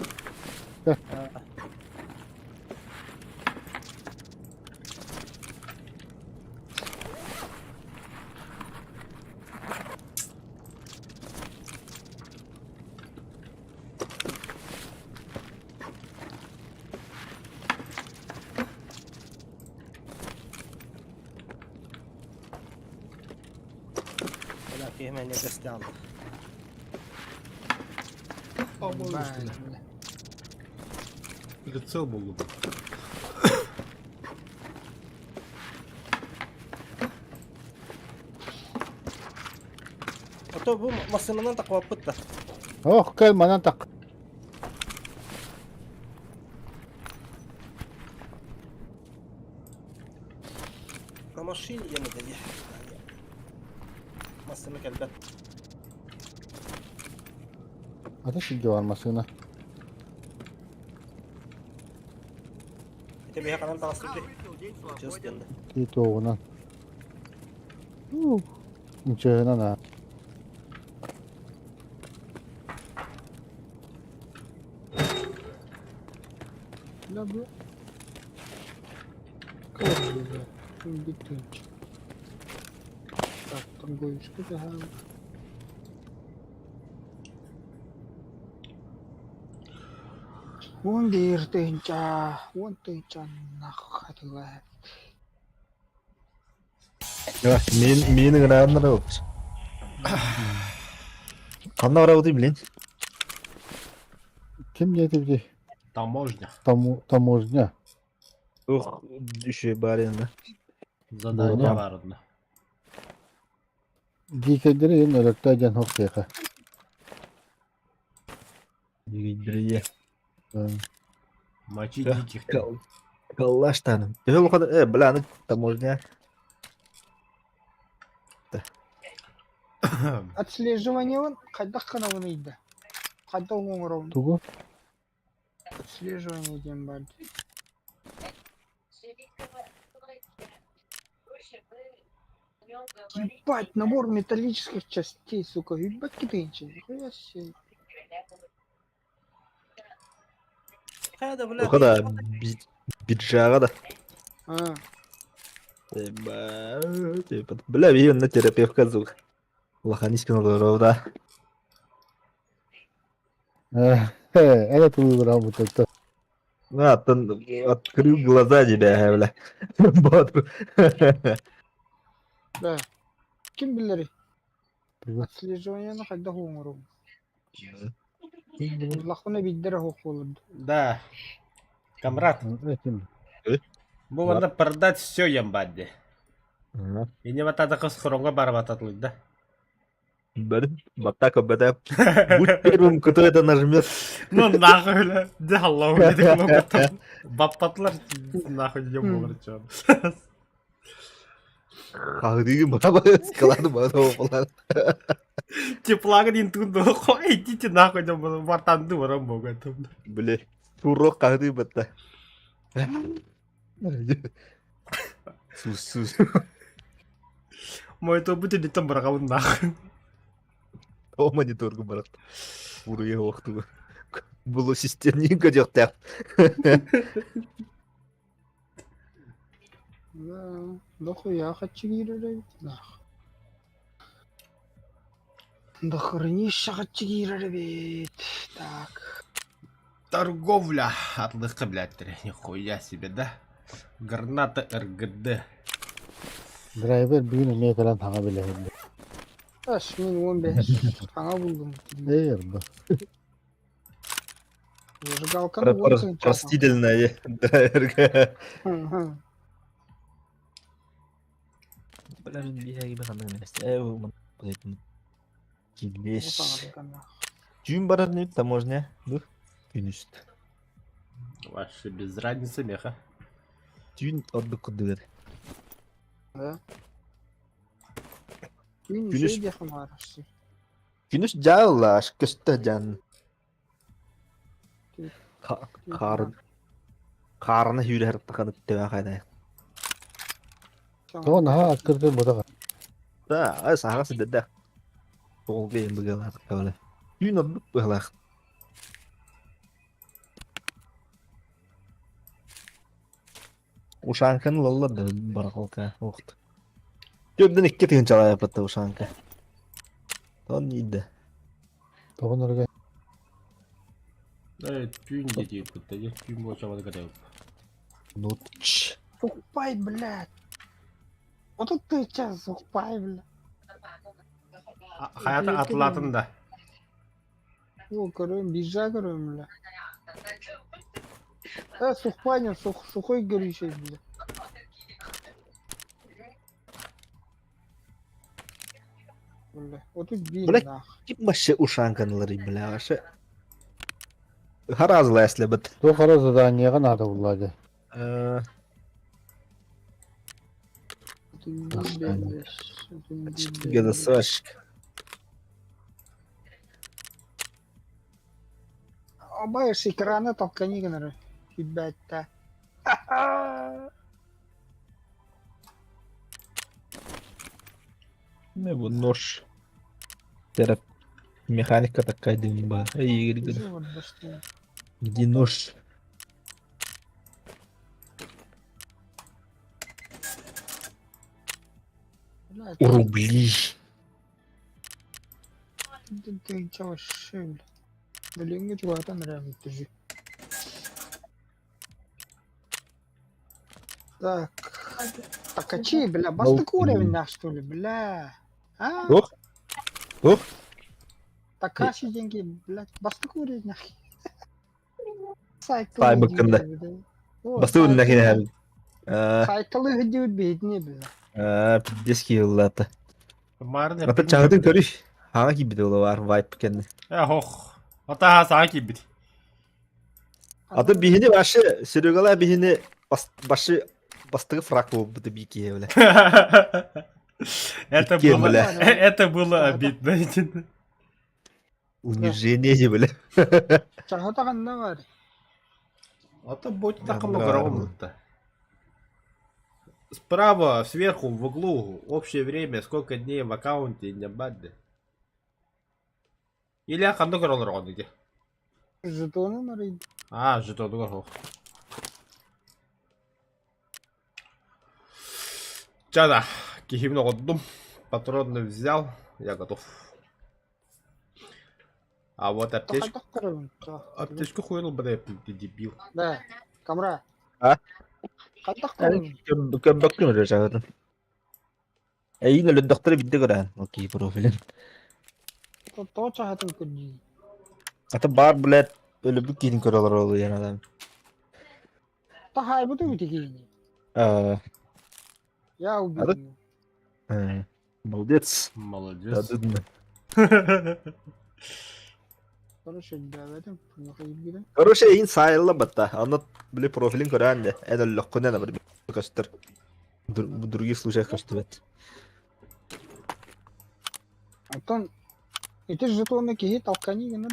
Прицел был бы. А то бу массыынанан таххыбаппыт да. Ох, кэл манан так. На машине я надо Массыына кэлбэт. Ата сиргэ бар массыына. Ити биһи ханан таҕыстыбыт Чыс диэн. Ти туоҕунан. Нчыһынан аа. Да бу. Кылгы. Бүтүнч. Так, торговичка даһаан. 11 тыһыынча, 10 тыһыынча нах атыылаһар. Мин мин ыҥырааннар опс. Ханна барабытый блин? Ким диэтибитий? Таможня. Таможня. Ух, еще барин да. Задание бар одно. Дикэйдэри иһин өлөртөө диэн ох диэхэ. Дикэйдэри Мочи диких. Каллаштаным. Төһө улахан э бля аны таможня. Отслеживание хайдах гынабын ыйда? Хайдах оҥоробун? Тугу? Отслеживание диэн баар дии. Ебать, набор металлических частей, сука, ебать китайнчик, нихуя себе. Хайа да бля. Уха да биржаҕа да. А, Бля, биһи онно терапевка звук. Улахан искин олорор да. Это тулуураа бутатта. Аттан открыл глаза тебя, бля. Вот. Да. Ким билэрий? Отслеживание хайдах оҥоробун? Улахана биирдэрэ суох буолар Да. Камрад, бу манна продать все ямбадди. Ини батата кыс хоронго барабататлый да. Вот так об это. Будь первым, кто это нажмет. Ну нахуй, бля. Де Аллах, бля, Баппатлар нахуй не булар чё. Хаһыдыгы баба склады баба болар. Теплага дин тунду, идите нахуй, бартанды барам бога. Бля. Туруох хаһытыы батта. Сус сус. Мониторбут инниттэн быраҕабын наах. О мониторгу барат. Буруйа уохтугу. Булу системниин көдүөхтээх. Да, дохуя хаччыгиир эбит. Дохренища хаччыгиир эбит. Так. Торговля атлыхха блядь, нихуя себе, да? Граната РГД. Драйвер бүгүн эмиэ кэлэн хаҥа билэһин. Ас мин 15 хаҥа булдум. Эй, арба. Зажигалканы уон Простительная драйверга. Бля, мин биһиги ханнык эмэс. Э, Килеш. Түүн барар нүт таможня. Бу күнүст. Вообще без разницы меха. Түүн ордук курдугар. Да. Түүн Күнүс- үчүгэй диэххэ баарашты. Күнүс дьааллааш көстө дьан. Хаар хаарына сүүрэ сырыттахына төбө хайдай. Тоҕо наһаа аккырдыр бутаҕа. Да, ай саха сидэрдэх. Тоҕулга быгалаах кабала. Түүн ордук быһалаах. Ушанканы ылаллар да барахолка уохт. Төрдөн икки тыһыынчалаайаппатта ушанка. Тон иидэ. Тоҕо нөргө Э, түүн диэти кытта, түүн буолчабады кытайып. Нутч. Сухпай, блядь. Вот тут ты сейчас сухпай, блядь. Хаята атлатын да. О, көрөм, биржа көрөм, бля. Э, сухпай не, сух, сухой горючий, бля. Бля, вот тут бир, Бля. нах. Ким вообще ушанканы ыларый, бля, вообще. Харазла эслэбит. Туох эрэ заданиеҕа наада булла дии. Тут бир, бля, тут бир, бля. ГДСшка. Абайш экраны толкани гынары. Ребята. Не бу нож. Терап. Механика такая дымба. Эй, Игорь, где нож? Рубли. Ты че вообще, бля? Блин, чего-то реально держи. Так. Так а чей, бля, бастык уровень наш, что ли, бля? А? Ох. Ох. Такаши деньги, блядь, бастык уровень нах. Сайкл. Сайбыкында. Бастык уровень нахи Сайкл үһүдү битни, бля. Пиздец киһи Марын Ата чаһытын көрүш. Хаҥа киирбит бар вайп кэннэ. Э, хох. Ата саа киирбит. Ата биһини башы Серегалар биһини башы бастыгы фрак буолбут бии киһи бля. Это Кем, было, бля? это было обидно. Унижение бля. Чаһыта ханна бар. Ата будет так Бля. много Справа, сверху, в углу, общее время, сколько дней в аккаунте, не бадды. Или ханды көрөлөр где? Жетоны нарый. А, жетоны көрөр. Чада, кихимин оҕоддум. Патроны взял, я готов. А вот аптечку... Тахайдах көрөбүн. Аптечку хуйнул, бля, ты дебил. Да. Камра. А? Хайдах көрөбүн. Көмбөккүн өрө чаһытын. Эйин өлөдөхтөрө бидде көрөөн. Окей, профилин. То чаһытын көрдүү. Ата бар блядь өлөбүк киһин көрөлөр ол ян адам. Тахай бу бити киини. А, Я убил. молодец. Молодец. Дадын. Короче, да, в этом биле. Короче, эйин сайылла батта. Аны били профилин көрөөн де. Эн өллөккүнэн бир көстөр. В других случаях көстүбэт. Антон, ити жетоны киһи толкани гынар.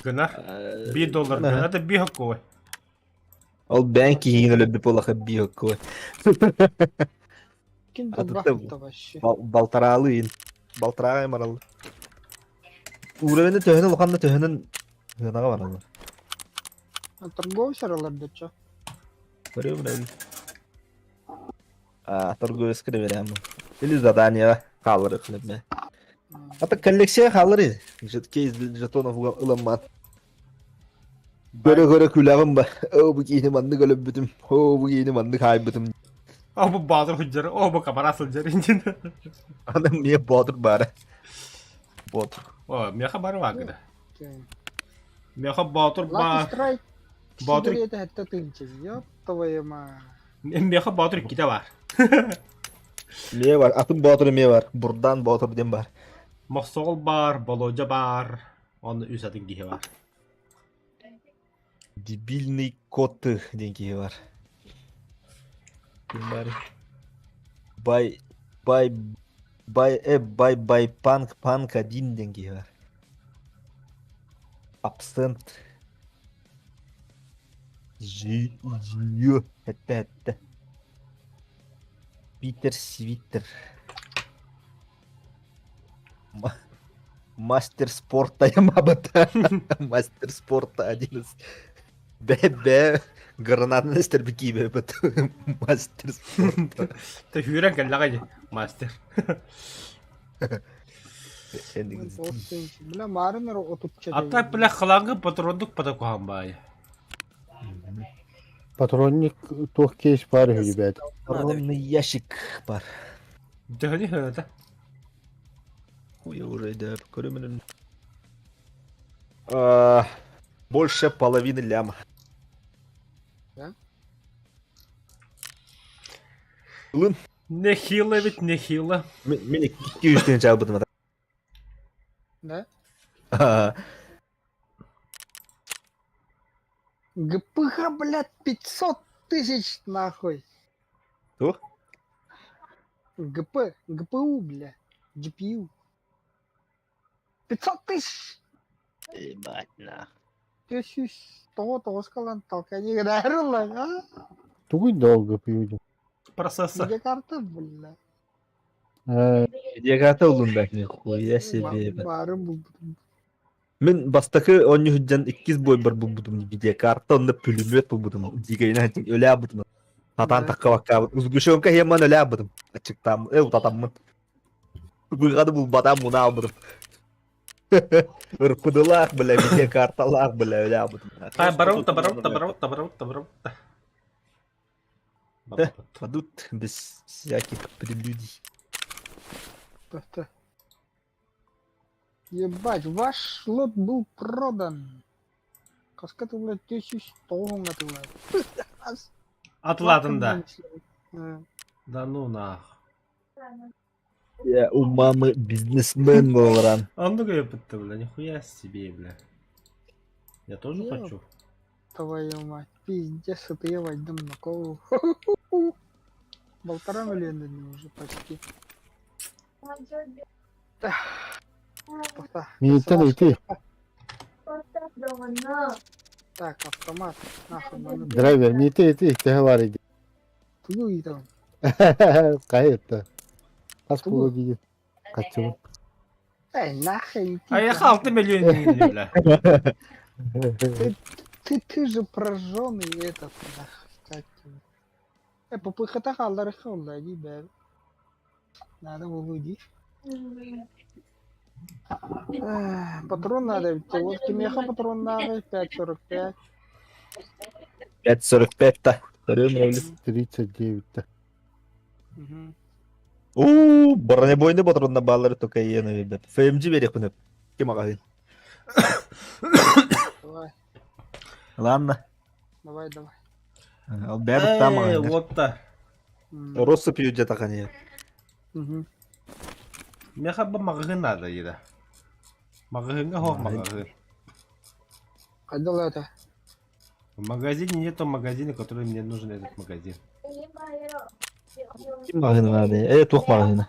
Гынар. Биир доллар гынар. Это биир хоккой. Ол бэйэн киһигин өлөрбүт буоллаха биир хоккой. Ким Атыттар долбахта вообще. Балтараалы ин. Балтарааҕа бараллар. Уровень төһөнөн улахан да төһөнөн ыанаҕа бараллар. Торговец аралар дечо. Көрүөм А, торговецка да берем. Или задание хаалар ме. А так коллекция хаалар Кейс жетонов ыламмат. Көрө-көрө күлэҕим ба. Оо бу киһини маннык өлөрбүтүм. Оо бу киһини маннык хаайбытым. Оо бу баатыр сылдьар, оо бу камара сылдьар инжин. Аны мне боотур баара. Боотур. О, меха бары бар гына. Меха боотур ба. Боотур. Сигарета тынчы. Ёп твою мать. Меха боотур иккитэ бар. Мие бар, атын боотур эмиэ бар. Бурдан боотур диэн бар. Мохсоҕол бар, Болодьа бар, онно үс атын киһи бар. Дебильный кот диэн киһи бар. Ким бар? Бай бай бай э бай бай панк панк один диэн киһи бар. Абсент. Жи жиё этте этте. Питер Свиттер. Мастер спорта ямабыта. Мастер спорта один из... Бэ-бэ гранатаны истэрбит Мастер спорта. Ты хүүрэн кэллэҕэ дии, мастер. Бля, марын отучча. А так, бля, халангы патрондук патакухан баайы. Патронник туох кейс баар үһү ребят. Патронный ящик бар. Төһөнү хөөтө? Хуя уже да, көрөмүнүн. Больше половины ляма. Да? Ылын. Нехило ведь, нехило. Мен икки үстен чалбытым. Да? ГПХ, блядь, 500 тысяч нахуй. Кто? ГП, ГПУ, бля, GPU. 500 тысяч! Ебать, нах. Төсүс, тоҕо тоҕус калан толкани гынаарылла, а? Тугуй долго пьют. Процесса. Где карта, бля? Видеокарта ыллым бэк, нихуя себе. Баарым булбутум. Мин бастакы оонньуу иккис бойбар булбутум видеокарта, онно пулемет булбутум. Дикайна өлә бутум. Татан такка Сгущенка хемман өлә бутум. Ачыктам, э утатаммын. Быгады булбатам муна албытым. Ырпыдылаах, бля, видеокарталаах, бля, өлә бутум. А, бараута, бараута, бараута, бараута, бараута. Падут без всяких прелюдий. Ебать, ваш лот был продан. Хаска ты, блядь, 1100 атылар. Атылатын да. Да ну нах. Я у мамы бизнесмен буоларан. Оннук өйөппүттэ, бля, нихуя себе, бля. Я тоже Ёп. хочу. Твою мать, пиздец, это я войду на колу. Полтора миллиона уже почти. Мииттэн ити Так, автомат, нахуй, маны драйвер миитэ ити төһө бар иди. Тугу ыйтам. Хайытта. Хас буолуо дии. Хаччыбын. Эй, нахуй. А я 6 миллион бля. Ты, ты же прожженный этот, нахуй, как его. Э, ППХ-та хааллар холла дии бэр. Надо было дии. Патрон надо, ведь. Вот кимиэхэ патрон надо, 5.45. 5.45-та. Көрүөн 39-та. Мгм. Уу, бронебойный патронна баалары только иена ребят. ФМГ берекпин Ким аҕаһын? Давай, Ладно. давай, давай. Ол бәрі там Э, аҕаһын. вот та. Россыпью где-то қане. Мгм. Миэхэ бу маҕаһыын наада диирэ. Маҕаһыыҥҥа суох маҕаһыын. Хайдал это? В магазине нету магазина, который мне нужен этот магазин. Ким маҕаһыына надо? Э, туох маҕаһыына?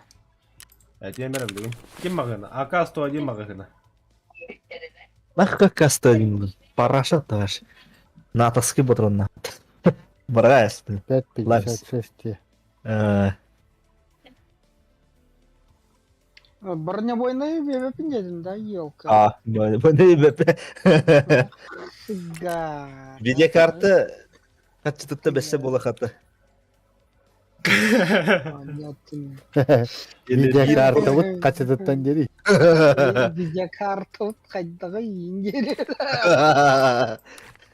Этиэм эрэ билигин. Ким маҕаһыына? АК-101 маҕаһыына. Ах, как оставим. Параша таш. Натовский патрон. Барась. 5.56 Э, Бронебойные бебепин дедим да, елка. А, б. Фига. Видеокарта хаччытытта бэссе буола хата. Понятно. Видеокартабыт хачытыттан диэри. Видеокарта хайдаҕа иҥгери.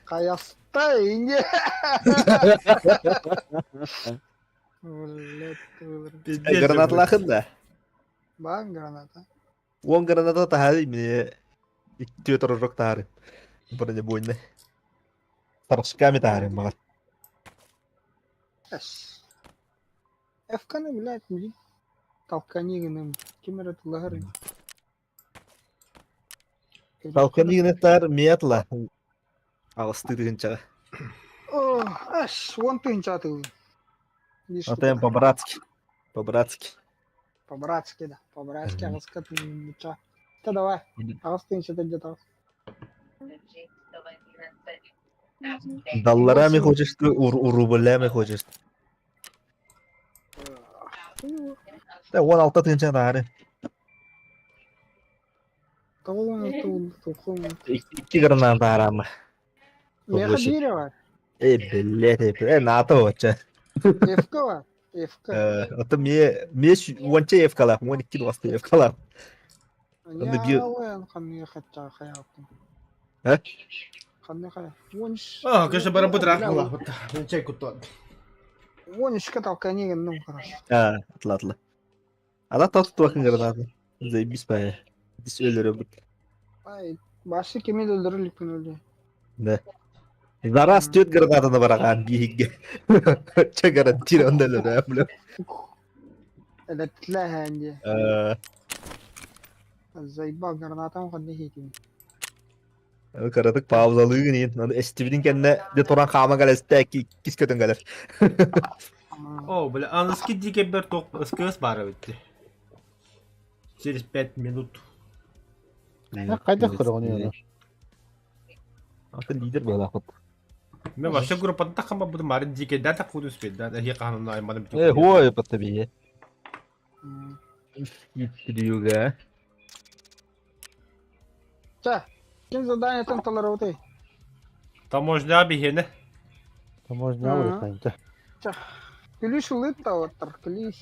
Хайаста иҥге. Гранаталаахын да? Баан граната. Уон граната таһаары мне икки торожок таһаары. Бронебойный. Торожками таһаары баҕар. Эс. Эфканы, блядь, блин. Толкани гыным. Ким эрэ тулаһар. Толкани гынаттар миатла. Аҕыстыы тыһыынчаҕа. О, ас, уон тыһыынча атыылыым. Атайым по-братски. По-братски. По-братски, да. По-братски аҕыска тыһыынча. Та давай. Аҕыс тыһыынча где-то. Долларами хочешь ты, рублями хочешь. Да, 16 тыһыынча таары. Икки гранат таараама. Меха биирэ бар. Э, блядь, э, НАТО оча. Евка бар. Евка. Ото мне, мне уонча евкалаах, 12 дуоста евкалаах. Ньаалыан ханныга хаччаа хайааппын. Э? Ханны хайа? Уон үс. А, конечно, барабыт ыраах буолаахпыт. Мен чай куттуон. 13-ка толкани гынным хорошо. А, атла атла. Ана тот туакын гранаты. Заебись пая. Дис өлөрөбүт. Ай, башы кими да өлөрөр өлдө. Да. Зараз түөрт гранатаны барагаан биһигге. Ча гарантированно өлөрөө, бля. Элэтлэһэн дии. Э, Заебал гранатам ханна хитим. Кыратык паузалыыгын иин. Аны эстибитин кэннэ де туран хаама кэлэстэ иккис көтөн кэлэр. О, бля, аныски дикебер ток СКС баара битти. Через 5 минут. Хайдах көрөҕүн оны? Атын лидер буолаахпыт. Мен вообще группаны таххама буду марын дикейдер так худу успеть, да, я каханын айманым. Э, хуой паттабие. Юга. Ча, ким задание там толорутай? Таможня биһиэнэ. Таможня улаханта. Күлүс улыт таваттар, күлүс.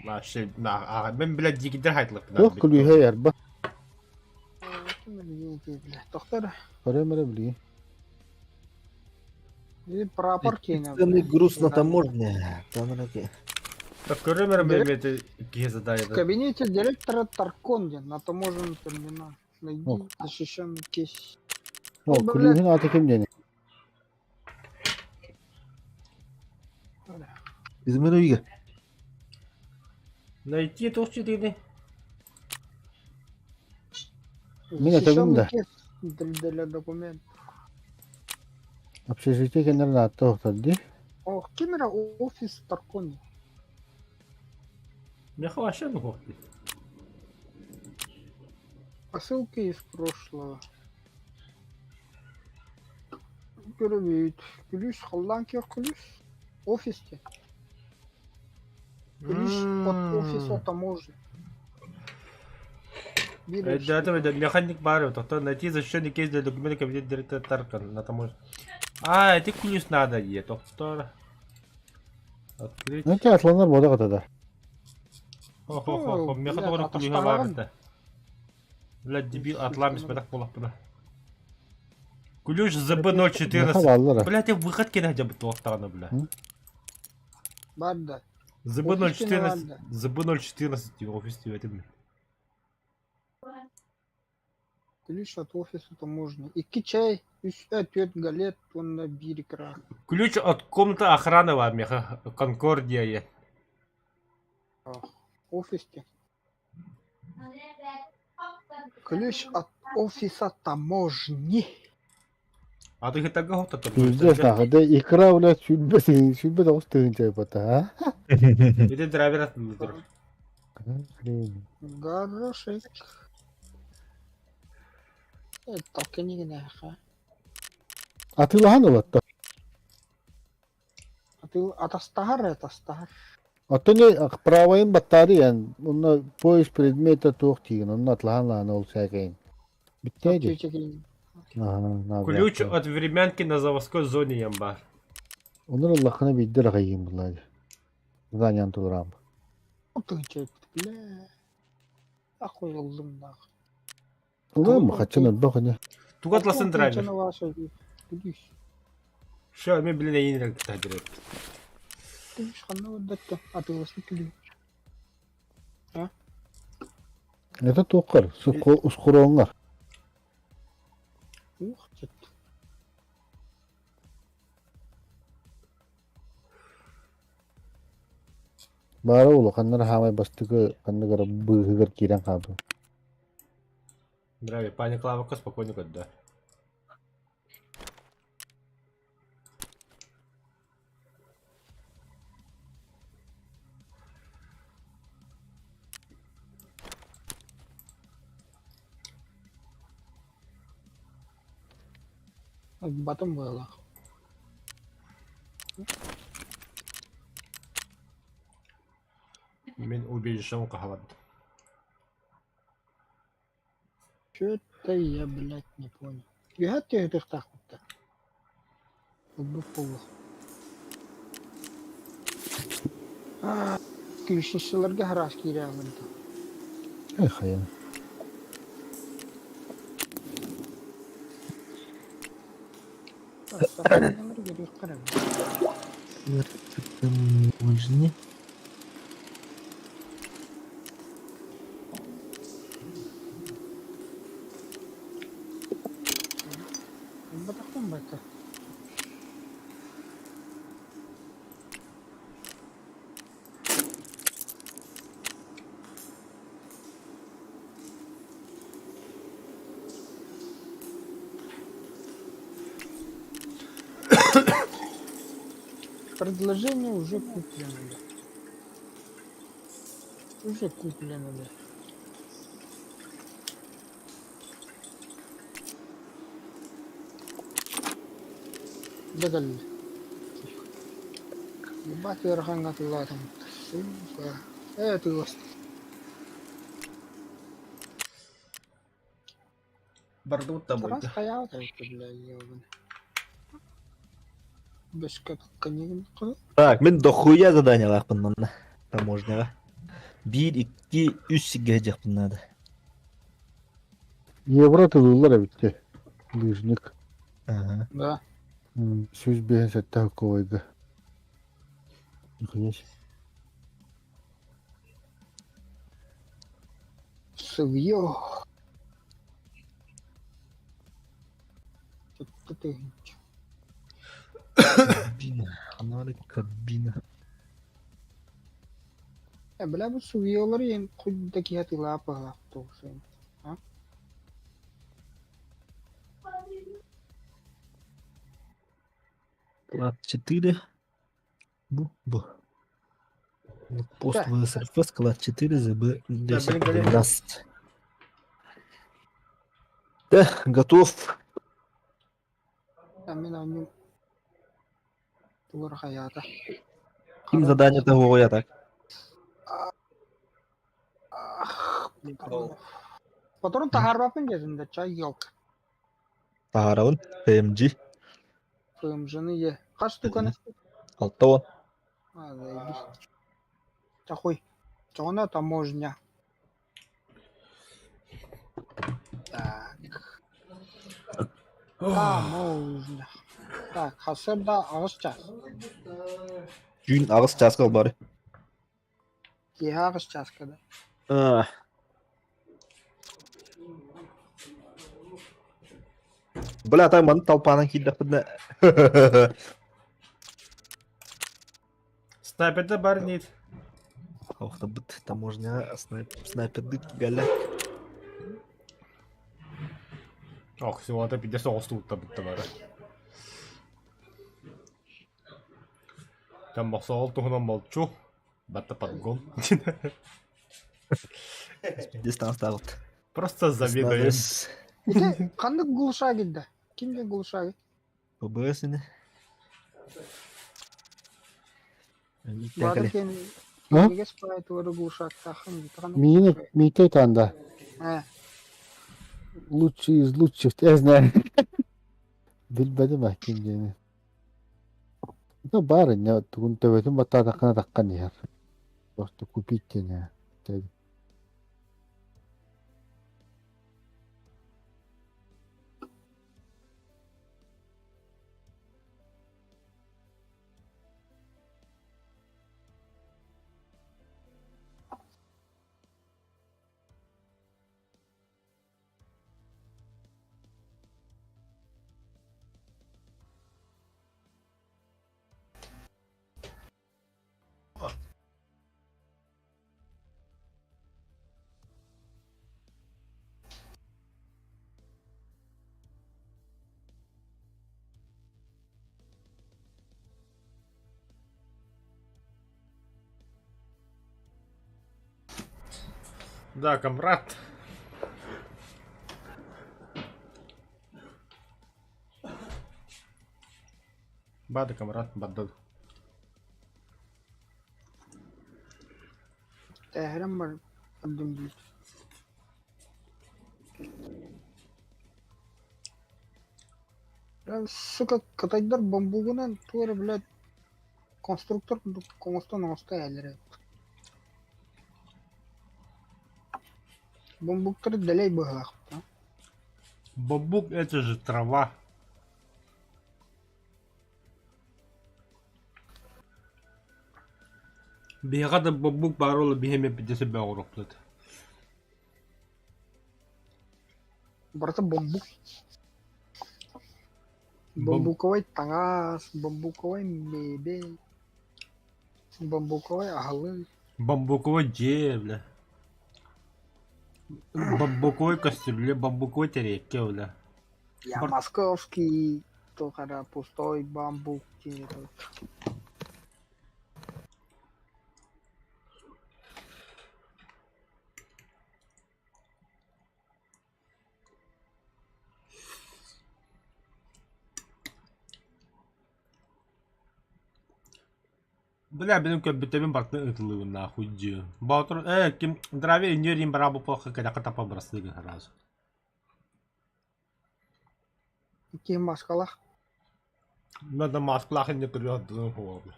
Вообще, на, мен блядь дикейдер хайтлык. Туох күлүүһэ ярба. Доктор, Көрөм эрэ билигин. прапор кейне. Ценный груз на таможне. Там Так көрөмөр мен киһи В задание. кабинете директора Тарконди на таможенном терминале. Найди Ох. защищенный кейс. О, Блядь. күлүүһүн аата ким диэни? Измер үйге. Найти туох дигини. Мин этебин да. Защищенный кейс для, для документ. Общежитие кэннэрин аатта охтор дии. Ох, камера офис Тарконди. Меха вообще ну хохти. Посылки из прошлого. Көрөбүт. Күлүс, холланкия күлүс. Офисте. Ключ от офиса таможни. Да, это механик бар, то найти защищенный кейс для документа кабинет директора Таркан на таможне. А, это ключ надо е, доктор. Открыть. Ну, те атланар бода да. Хо-хо-хо, меха Блядь, тоҕо ключа бар это. Блядь, дебил, атлам испадах полах пуда. Ключ Меха ЗБ-014. бааллар. Блядь, я выход кенә жабыт туохтаҕына, бля. Бар да. ЗБ-014, ЗБ-014 офис диэтим. Ключ от офиса таможни. Икки чай, үс төрт галет, уонна биир икра. Ключ от комнаты охраны бар меха, Конкордия е. Офисте. Ключ от офиса таможни. А ты так готов Пиздец нахуй. Да икра, блядь, 29 тыһыынча бата, а? Ити драйвер Толкинигинээхэ. Атыылаһан ылатта. Атыы атастаһар атастаһар. Оттон правайын баттаарыйан, онно поиск предмета туох тиигин, онно атлаһан лаана ол сээкэйин. Бүттээ дии. Ключ от времянки на заводской зоне ямбар. Онор ыллаххына биирдэ раҕайыым буллаа. Занян тулураам. Бля. Охуеллум нахуй. Улам хаччын элбэх ини. Туга атласын драйвер. Все, мен билен эйин рәк тәдиреп. Это туоххар, ускуруоҥҥар. Ух, Баара улаханнар хаамай бастакы ханнык эрэ быыһыгар киирэн хаалбыт. Здравия, паник лавка спокойно көрдө. Батым быһыылаах. Мин убежищем хаһабат. Чё-то я, блядь, не понял. Үһэ түһүтүөхтаахпыт Ылбыт буолуох. Күүсүссэлэргэ хараас киирээҕин дуу? Эх, хайа. Таможни. Ылбатахпын бата. Предложение уже куплено. Уже куплено. Дэгэл Ебать ыарахаҥҥа тыллаатым сука ээ тыас Бардыбыт да Тарас буйда. хайаабыт эбит бля ёбаный Бөскө книгин Так, мин дохуя заданиялаахпын манна таможняҕа. Биир, икки, үс сиргэ сылдьыахпын наада. Евро тылыллар эбит дии. Лыжник. Ага. Да. 157 холковайга. Нихуя себе. Сывьё. Ты Кабина. Анары кабина. Э, бля, бу сувьелар ен кудда киһи атыылаах туохсуйун. А? Склад 4. Бу, бу. Пост ВСРФ, склад 4, ЗБ 10, 12. Да, готов. Мин оонньуум тугура хайаата. Ким задание того я так. Патрон таһаарбаппын диэтин да чай елка. Таһаарабын. ПМГ. ПМЖны е. Хас штуканы? 60. А, заебись. Такой. Чоҕуна таможня. Так. Таможня. Так, хасырда аҕыс чаас. Түүн аҕыс чааска ылбары. Киэһэ аҕыс чааска да. Бля, так маны толпанан киирдэхпинэ Снайперда бар нет. Охтобут таможня снайпердык галяк. Ох, всего-то пиздец оҕустубуттар бара. Там бохсоол туһунан молчу. Батта подгон. Дистанстаабыт. Просто завидуем. Ити ханнык глушагин да? Ким диэн глушагин? ПБС ини. Баатыр киэн А? кинигэс баайытыгар глушактааххын ханнык Миин глушаг? Миитэ танда. Ээ, Лучший из лучших, я знаю. Билбэтим а ким диэни. Ну баар инньэ тугун төбөтүн баттаатаххына таххан иһэр. Просто купить диэн ээ. Да, комрад. Бада, комрад, баддал. Тэһэрэн бар бардым диир. Сука, кытайдар бамбугунан тугу эрэ блядь конструктор курдук оҥостон оҥосто иһэллэр эбит. Бамбуктары дэлэй быһыылаах Бамбук это же трава. Биһиэхэ да бамбук баар буолла биһи эмиэ биирдэ бөҕүрүөхпүт. Барыта бамбук. Бамбуковай таҥас, бамбуковай мебель, бамбуковай аһылык. Бамбуковай дьиэ, бля. Бамбуковай кастрюля, бамбуковай тэриэккэ, бля. Я московский, туох эрэ пустой бамбук диэн Бля, билин көрбүттэбин барытын ытылыыбын нахуй дии. Боотур, э, ким Драви инньэ бараабы плохо кэтэххэ тапа бырастыы сразу. Ким маскалаах? Надо маскалаах инньэ көрүөх буолла.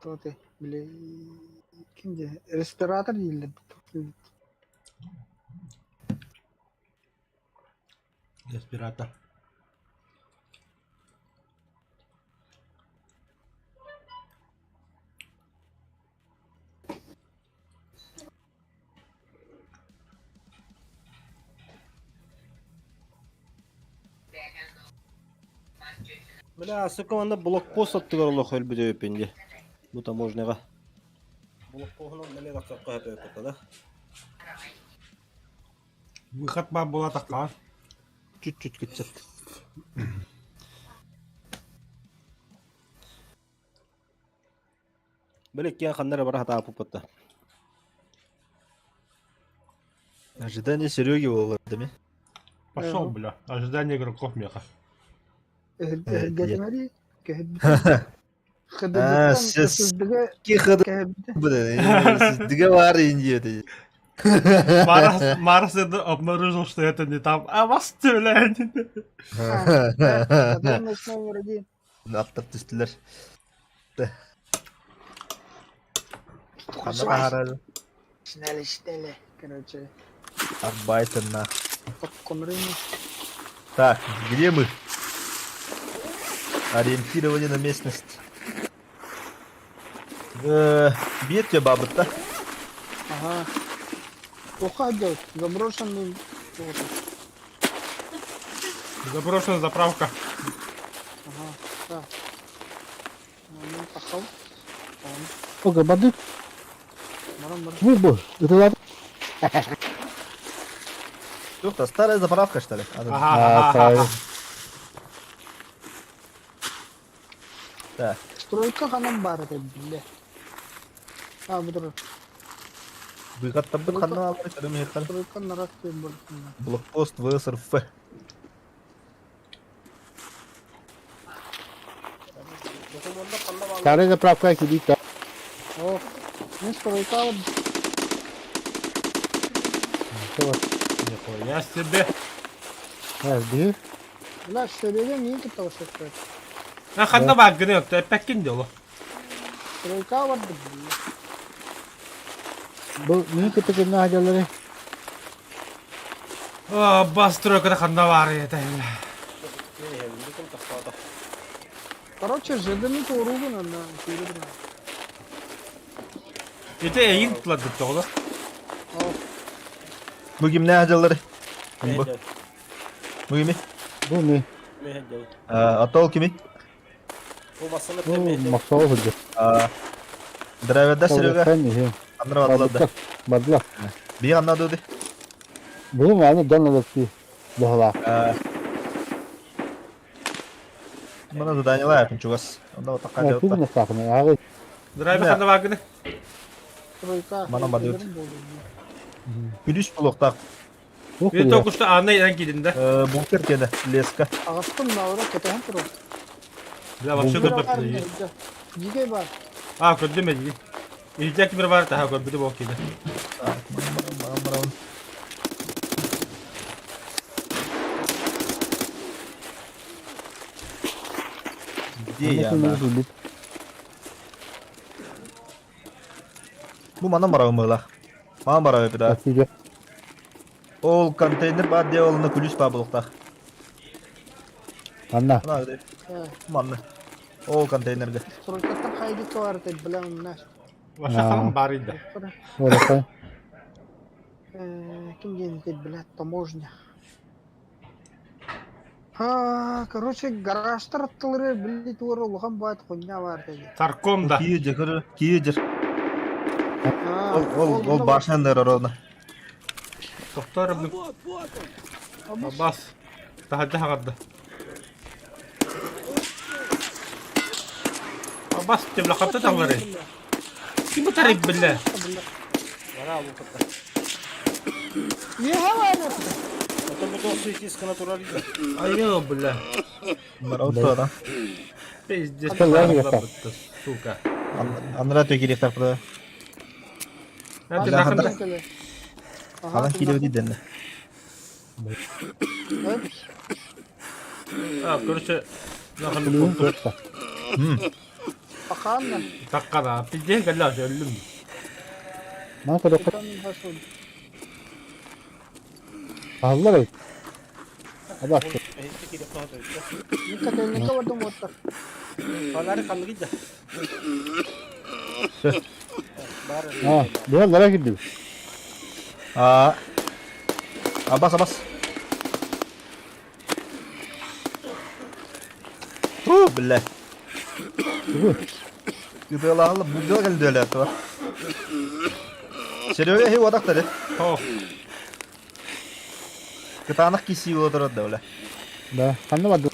Туох били ким диэн респиратор дииллэр Респиратор. Бля, сука, манна блокпост аттыгар олох өлбүт өйөппүн дии. Бу таможняҕа. Блокпоһунан эмиэ тахсахха сөп да? Выход баар буолатахха. Чуть-чуть кыччат. Били иккиэн ханна эрэ бара сатаабыппыт да. Ожидание Сереги буолар дemi. Пошел, бля. Ожидание игроков меха. Өһүргэтимэри көһүрбүт А, Хыдыдыттан сейчас сыздыга ки хыды көһүрбүтэ. сыздыга бар Индия Марас, Марс это обнаружил, что это не там. А вас блядь. Потом номер один. Аттар түстүлэр. Ханна таһаарар? Сняли, сняли. Короче, Арбайтер на. подконрыми. Так, где мы? Ориентирование на местность. Бьет тебя баба-то. Ага. Уходит. Заброшенный. Вот. Заброшенная заправка. Ага. Да. Момент пошел. Он. Ога, бандит, Барам, барам. выбор. Это ладно. Ёпта, старая заправка, что ли? А, да. Ага, А, ага, ага. правильно. Так, Стройка ханан бар это, бля. А, бұдыр. Быыкаттарбыт ханна бааллар көрүм иһиэххэ. Стройка нарак диэн буолбут. Блокпост ВСРФ. Докумуоннар ханна бааллар? Старая заправка килиитэ. О, мин стройка Нихуя себе. Биир. Бля, Серега не кытта ошекпет. А ханна бааргын өттө эппэккин дьоло. Стройка барды. Бу мин кытта кимнээх сылдьалларый? А, бас стройкада ханна баар это. Короче, жедini туоруубун анна киирибин. Ити эйин туладыт тоҕо. О, Бу кимнээх сылдьалларый? Бу. Бу кими? Бу ми. Атол кими? Бу массаны Бу Махсова сылдьар. Драйверда Серега. Хан иһин. Аннара бардылар да. Бардылар. Бии ханна дуоди? Бу мааны дьон олорсуу быһалаах. Мана заданиялар чугас. Онно отаққа Ким дьалта. настаахына ааҕый. Драйвер ханна бааргын? стройка. Манан бардыбыт. Күлүс булуохтаах. Туох Били билиэ. только что Анна инэн киирдин да. Бункер киэнэ леска. Ағастым наура кетehen туру. Бля, вообще көрбөт. Жигей бар. А, көрдүм эдии. Илдьэ кимир бар таха көрбүтү бол киирдэ. Так, барам, барам, барам. Где я? Анна ким Бу манан барабын Манан барабы да. Спасибо. Ол контейнер бар де олына күлүс бар булуктах. Анна. Мына өде. Манны. Ол контейнерге. Стройкаттан хайди бар деп билем наш. Вообще ханым бар иди. Олохой. Ким диэн деп билет таможня. А, короче, гаражтар аттылары били туора улахан баат хуйня бар деди. Тарком да. Киежер, көрө, киежер. Ол ол ол башнян ровно. Доктор Бас. Таһырдьа хаҕарда. Бас темле хапта таҥлары. Ким бутарык биллэ? Не бар. Айыл бля. Барауттара. Пиздец. Сука. Анра төкиректер куда. Халан килеби диден. А, короче, нахын Паханна. Таккара, пиздец галла өллүм. Мана көрөккө. Аллар эбит. Абас. Никательника бардым оттар. А, бу кирдибит. А. Абас, абас. Ту, бля. Кыдылаалы булдыга келди эле атыба. Серега хи вадактары. О, Кытаанах киси отырат да бля. Да, ханна барды.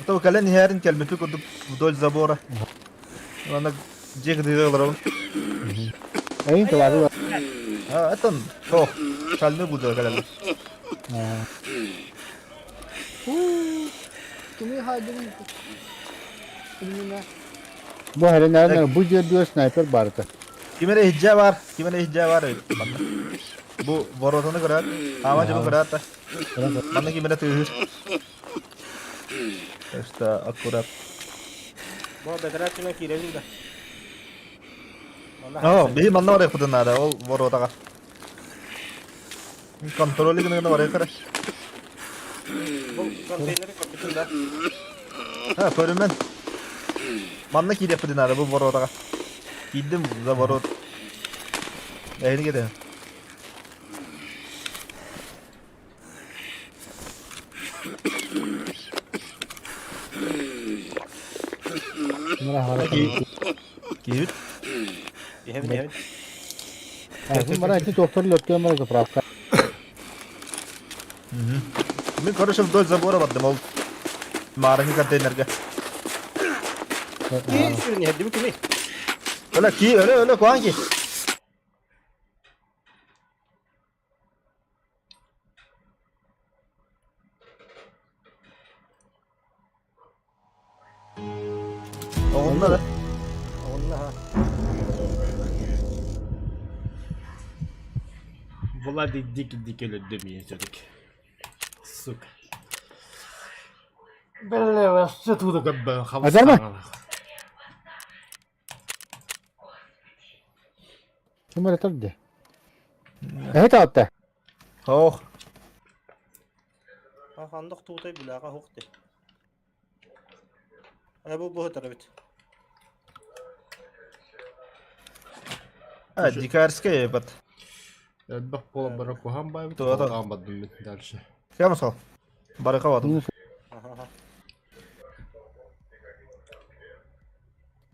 То кален херин келбепи курдук вдоль забора. Ана жег дыдылар. Эйин тылары. А, это то. Шальны булдыга келди. Кими хайдын? Кимине? Бу херенер бу жерде снайпер бар это. Кимере хиджа бар, кимере хиджа бар. Бу воротаны көрөт, ама жыбы көрөт. Манна кимере тыыр. Так что аккурат. О, би манна бар якытын надо, ол воротага. Контроль гына бар якыр. Ха, көрүмөн. Манна кире якытын надо бу воротага. Кидим за ворот. Эйни кете. Мына хара. Кибит. Бу мара эти доктор лөткөн бар заправка. Мен короче вдоль забора бардым, ол марыгы контейнерге. Öyle ki öyle öyle koan ki. Оҕунна да. Оҕунна ха. Владик дик-дик өлөрдө миин все-таки. Сука. Бля, вообще туда как бы Азарма? Ким эрэ тарда? Эһэ таатта. Ох. Хандах туутай билээҕэ суох дии. Э бу бу эбит. А, дикарская ебать. Элбэх буолан баран куһаан баайбыт, Туга хаан бардым мин дальше. Кем сол? Барыка бардым. Аха.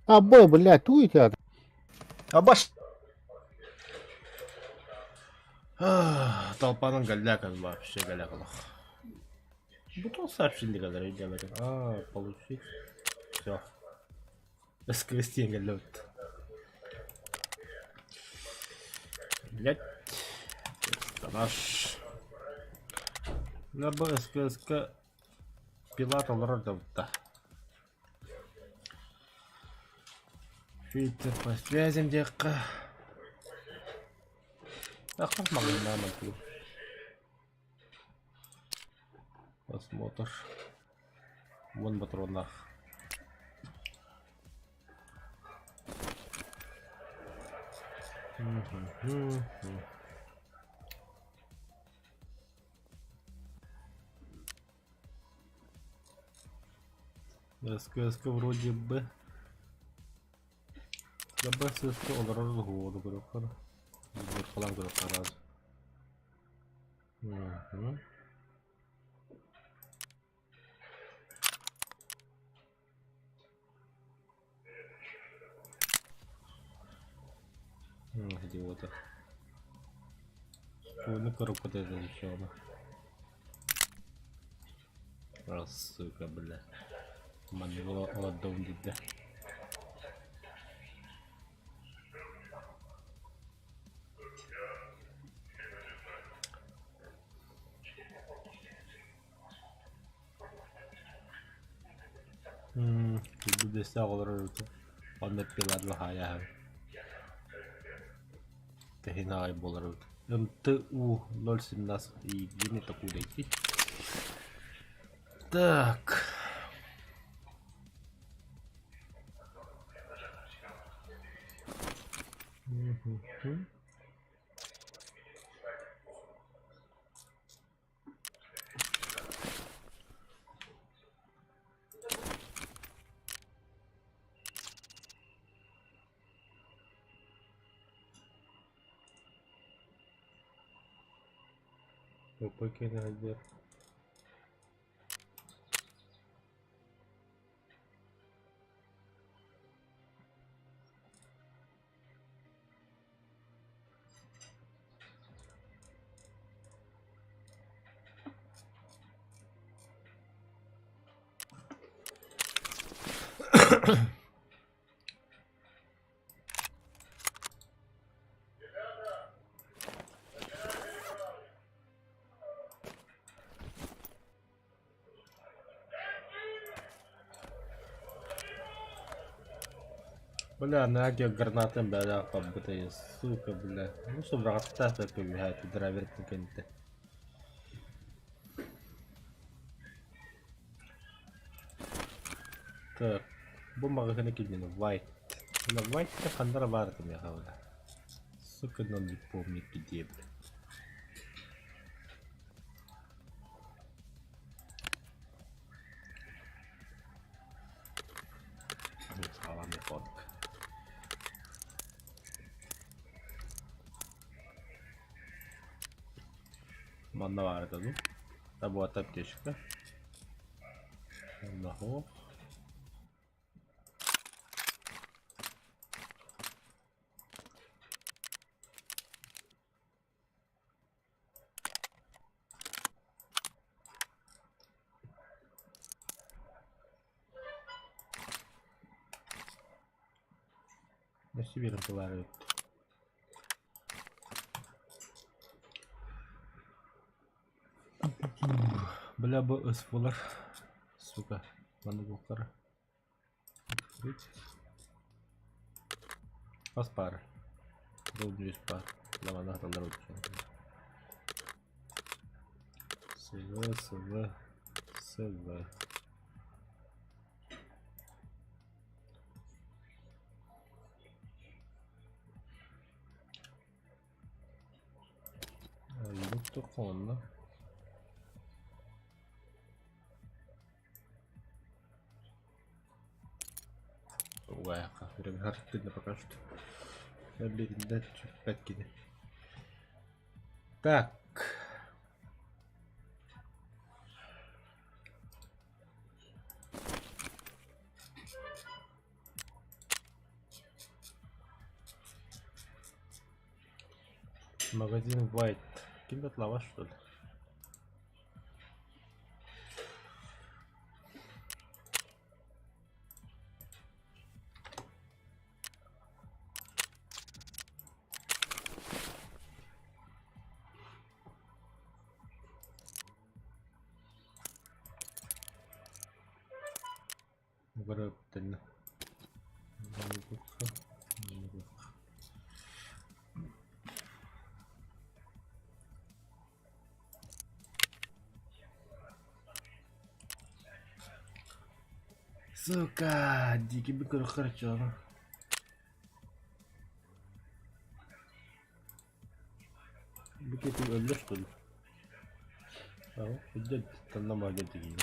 А, бой, блядь, туй тебя. А баш. Толпанан голяк вообще голяк олох. Бутон сообщение галерея делали. А, получить. Все. Скрестен галет. Блять. Персонаж. На БСКСК Пилат олорор да. Фильтр по связям диэххэ. Ахах маҕаһыыннаан тугу. Осмотр. Вон патронах. СКСК вроде бы. БССК олорор уһуону көрүөххэ Буркалаан көрүөххэ араас. Мгм. Идиота. Ну коробка это еще она. Раз, сука, бля. Манныгы олордом диде. Бүдэстээх олорор онно пилар хаайаһын Тэһин аҕай буолар эбит. МТУ 017 и где мне такую найти? Так. Мгм. ПП Бля, на гранатом, бля, побыта, сука, бля. Ну, что, брат, так побегает, драйвер кенте. Так, бу маҕаһыына килдин White. Бля, White ханнара баар этим я бля. Сука, но не помню где, бля. Салами фотка. Манна баар этэ дуу? Табуата аптечка. Онно Өссө биэрэн тылаары эбит. Бля, бу ыс буолар. Сука, маннык буолтара. Открыть. Хас пара. Долбнюсь пар. Лавана талар СВ, СВ, СВ. Юктухонна. Уайха, время пока что. Блин, да, 5 кини. Так. Магазин White. Ким лаваш, что ли? Бары Сука, дикий быкыр харчана. Букетин өллө что ли? Ага, идет, там на магазине.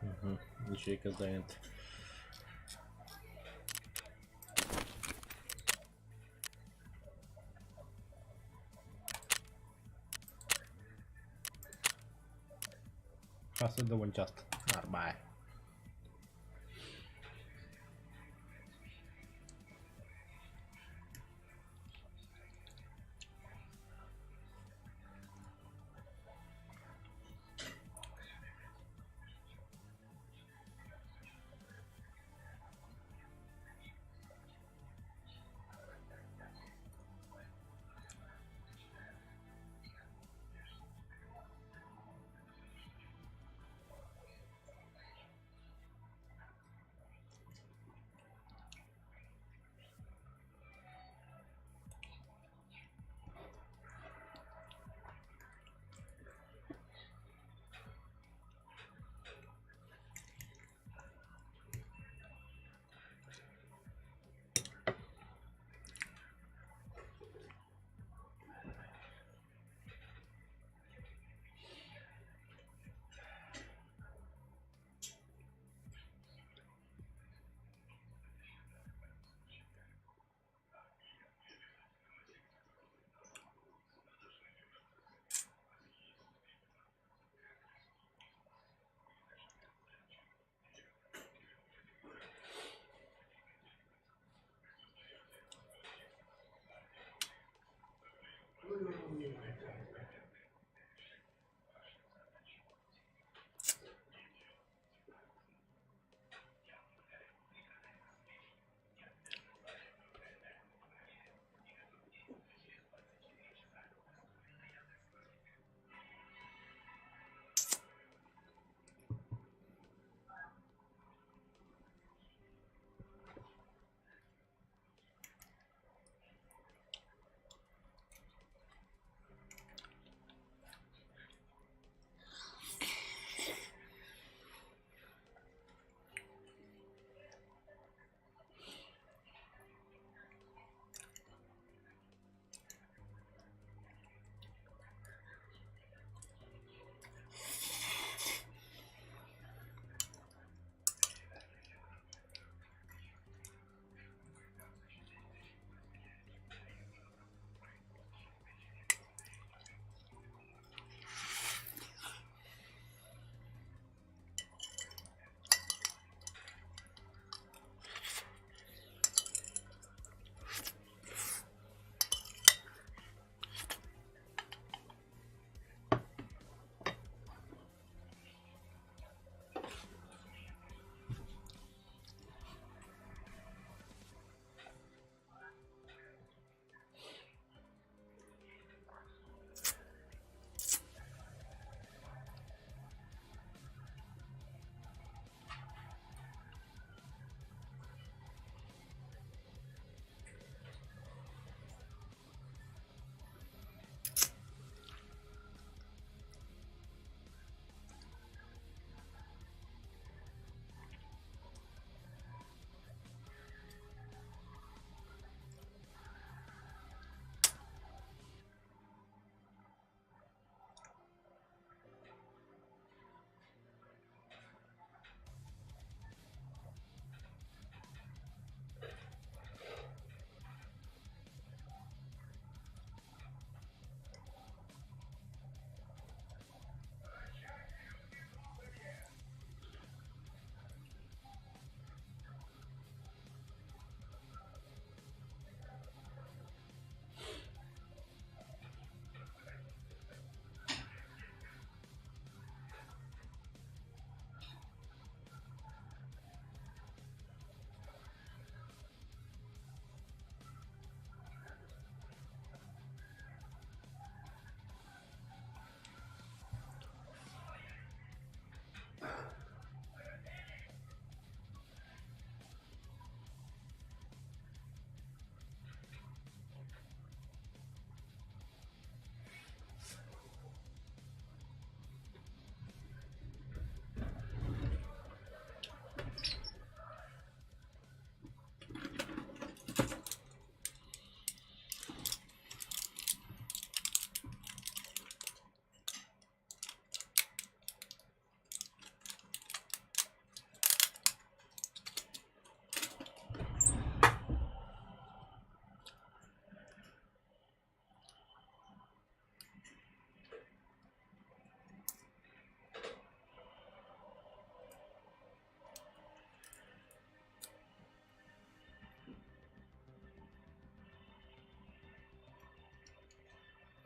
Угу, ячейка занята. Сейчас довольно часто. Нормально.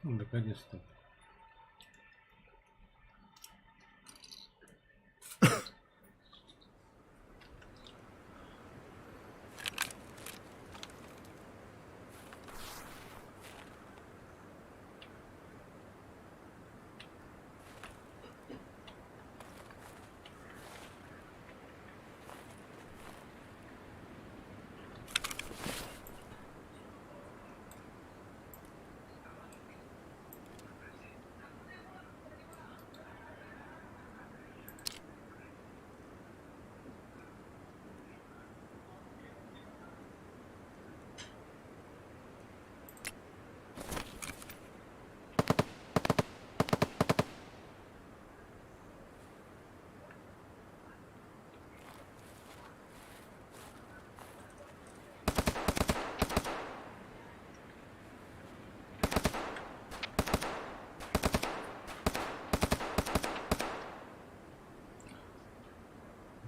Наконец-то.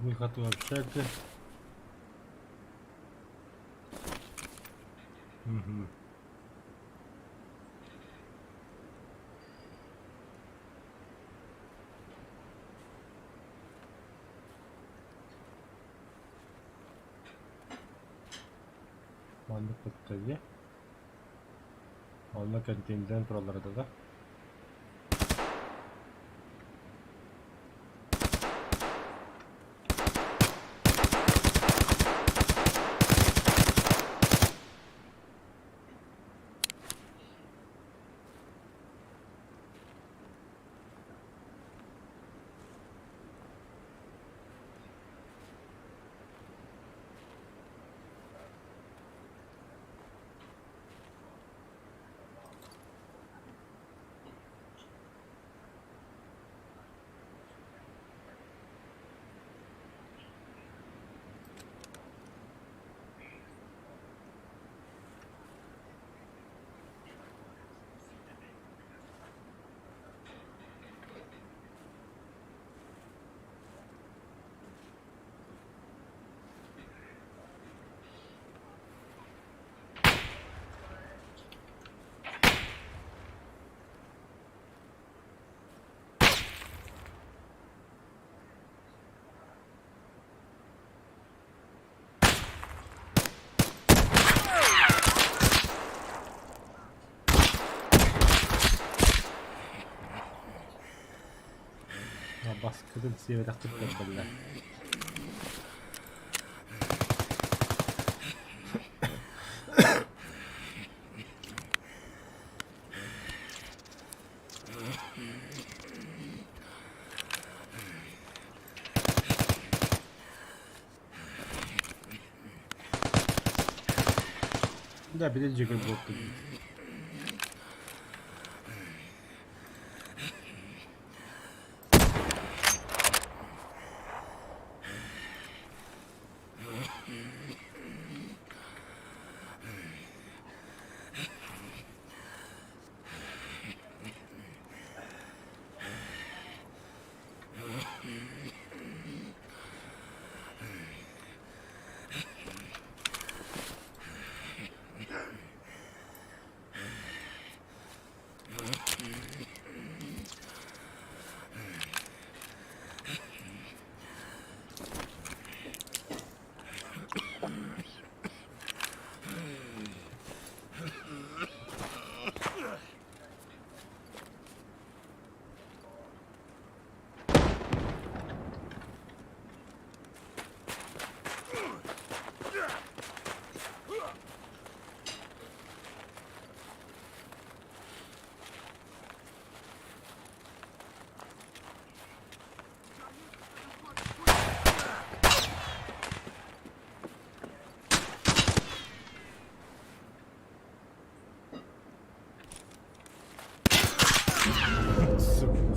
Выход в общаге. Угу. Маннык кытта дии. Онно контейнердэн тураллар этэ да. Баскытын сиэбэтэхпит көрдөллөр. Да, били дьүгүр буолтун.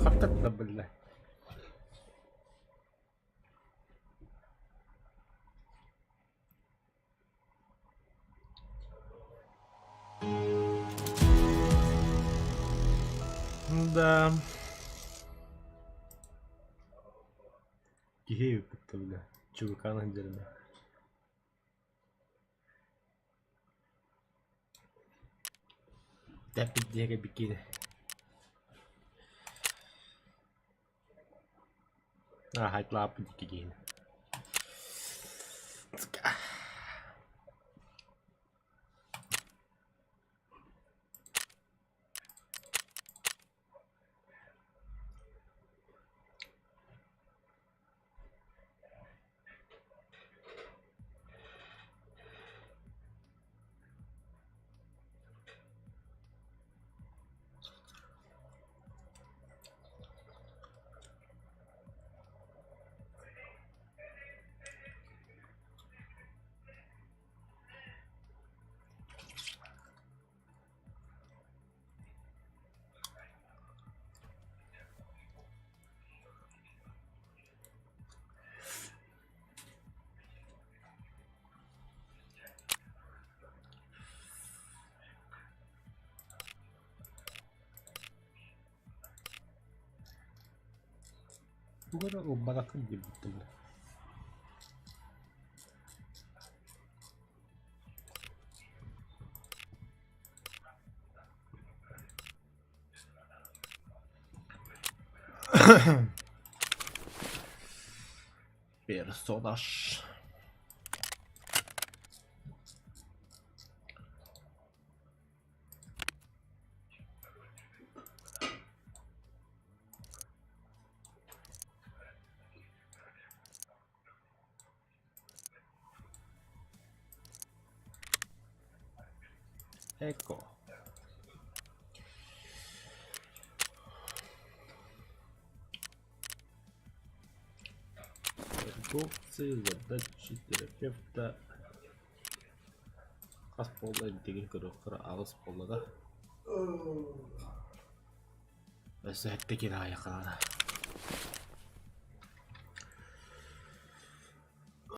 Хаттатта биллэ. Да. Киһи эбиппит бile. Чубукаан дьэринэ. Сүрдээх диэки бикини. Хайтлааппыт икки киһини. Тугу эрэ ылбатаххын диэбиттэр. Персонаж. Ecco. Торговцы, задачи терапевта. Хас буолла интигин көрүөххэ аҕыс буолла да. Өссө эттэ киһи аайы хаана.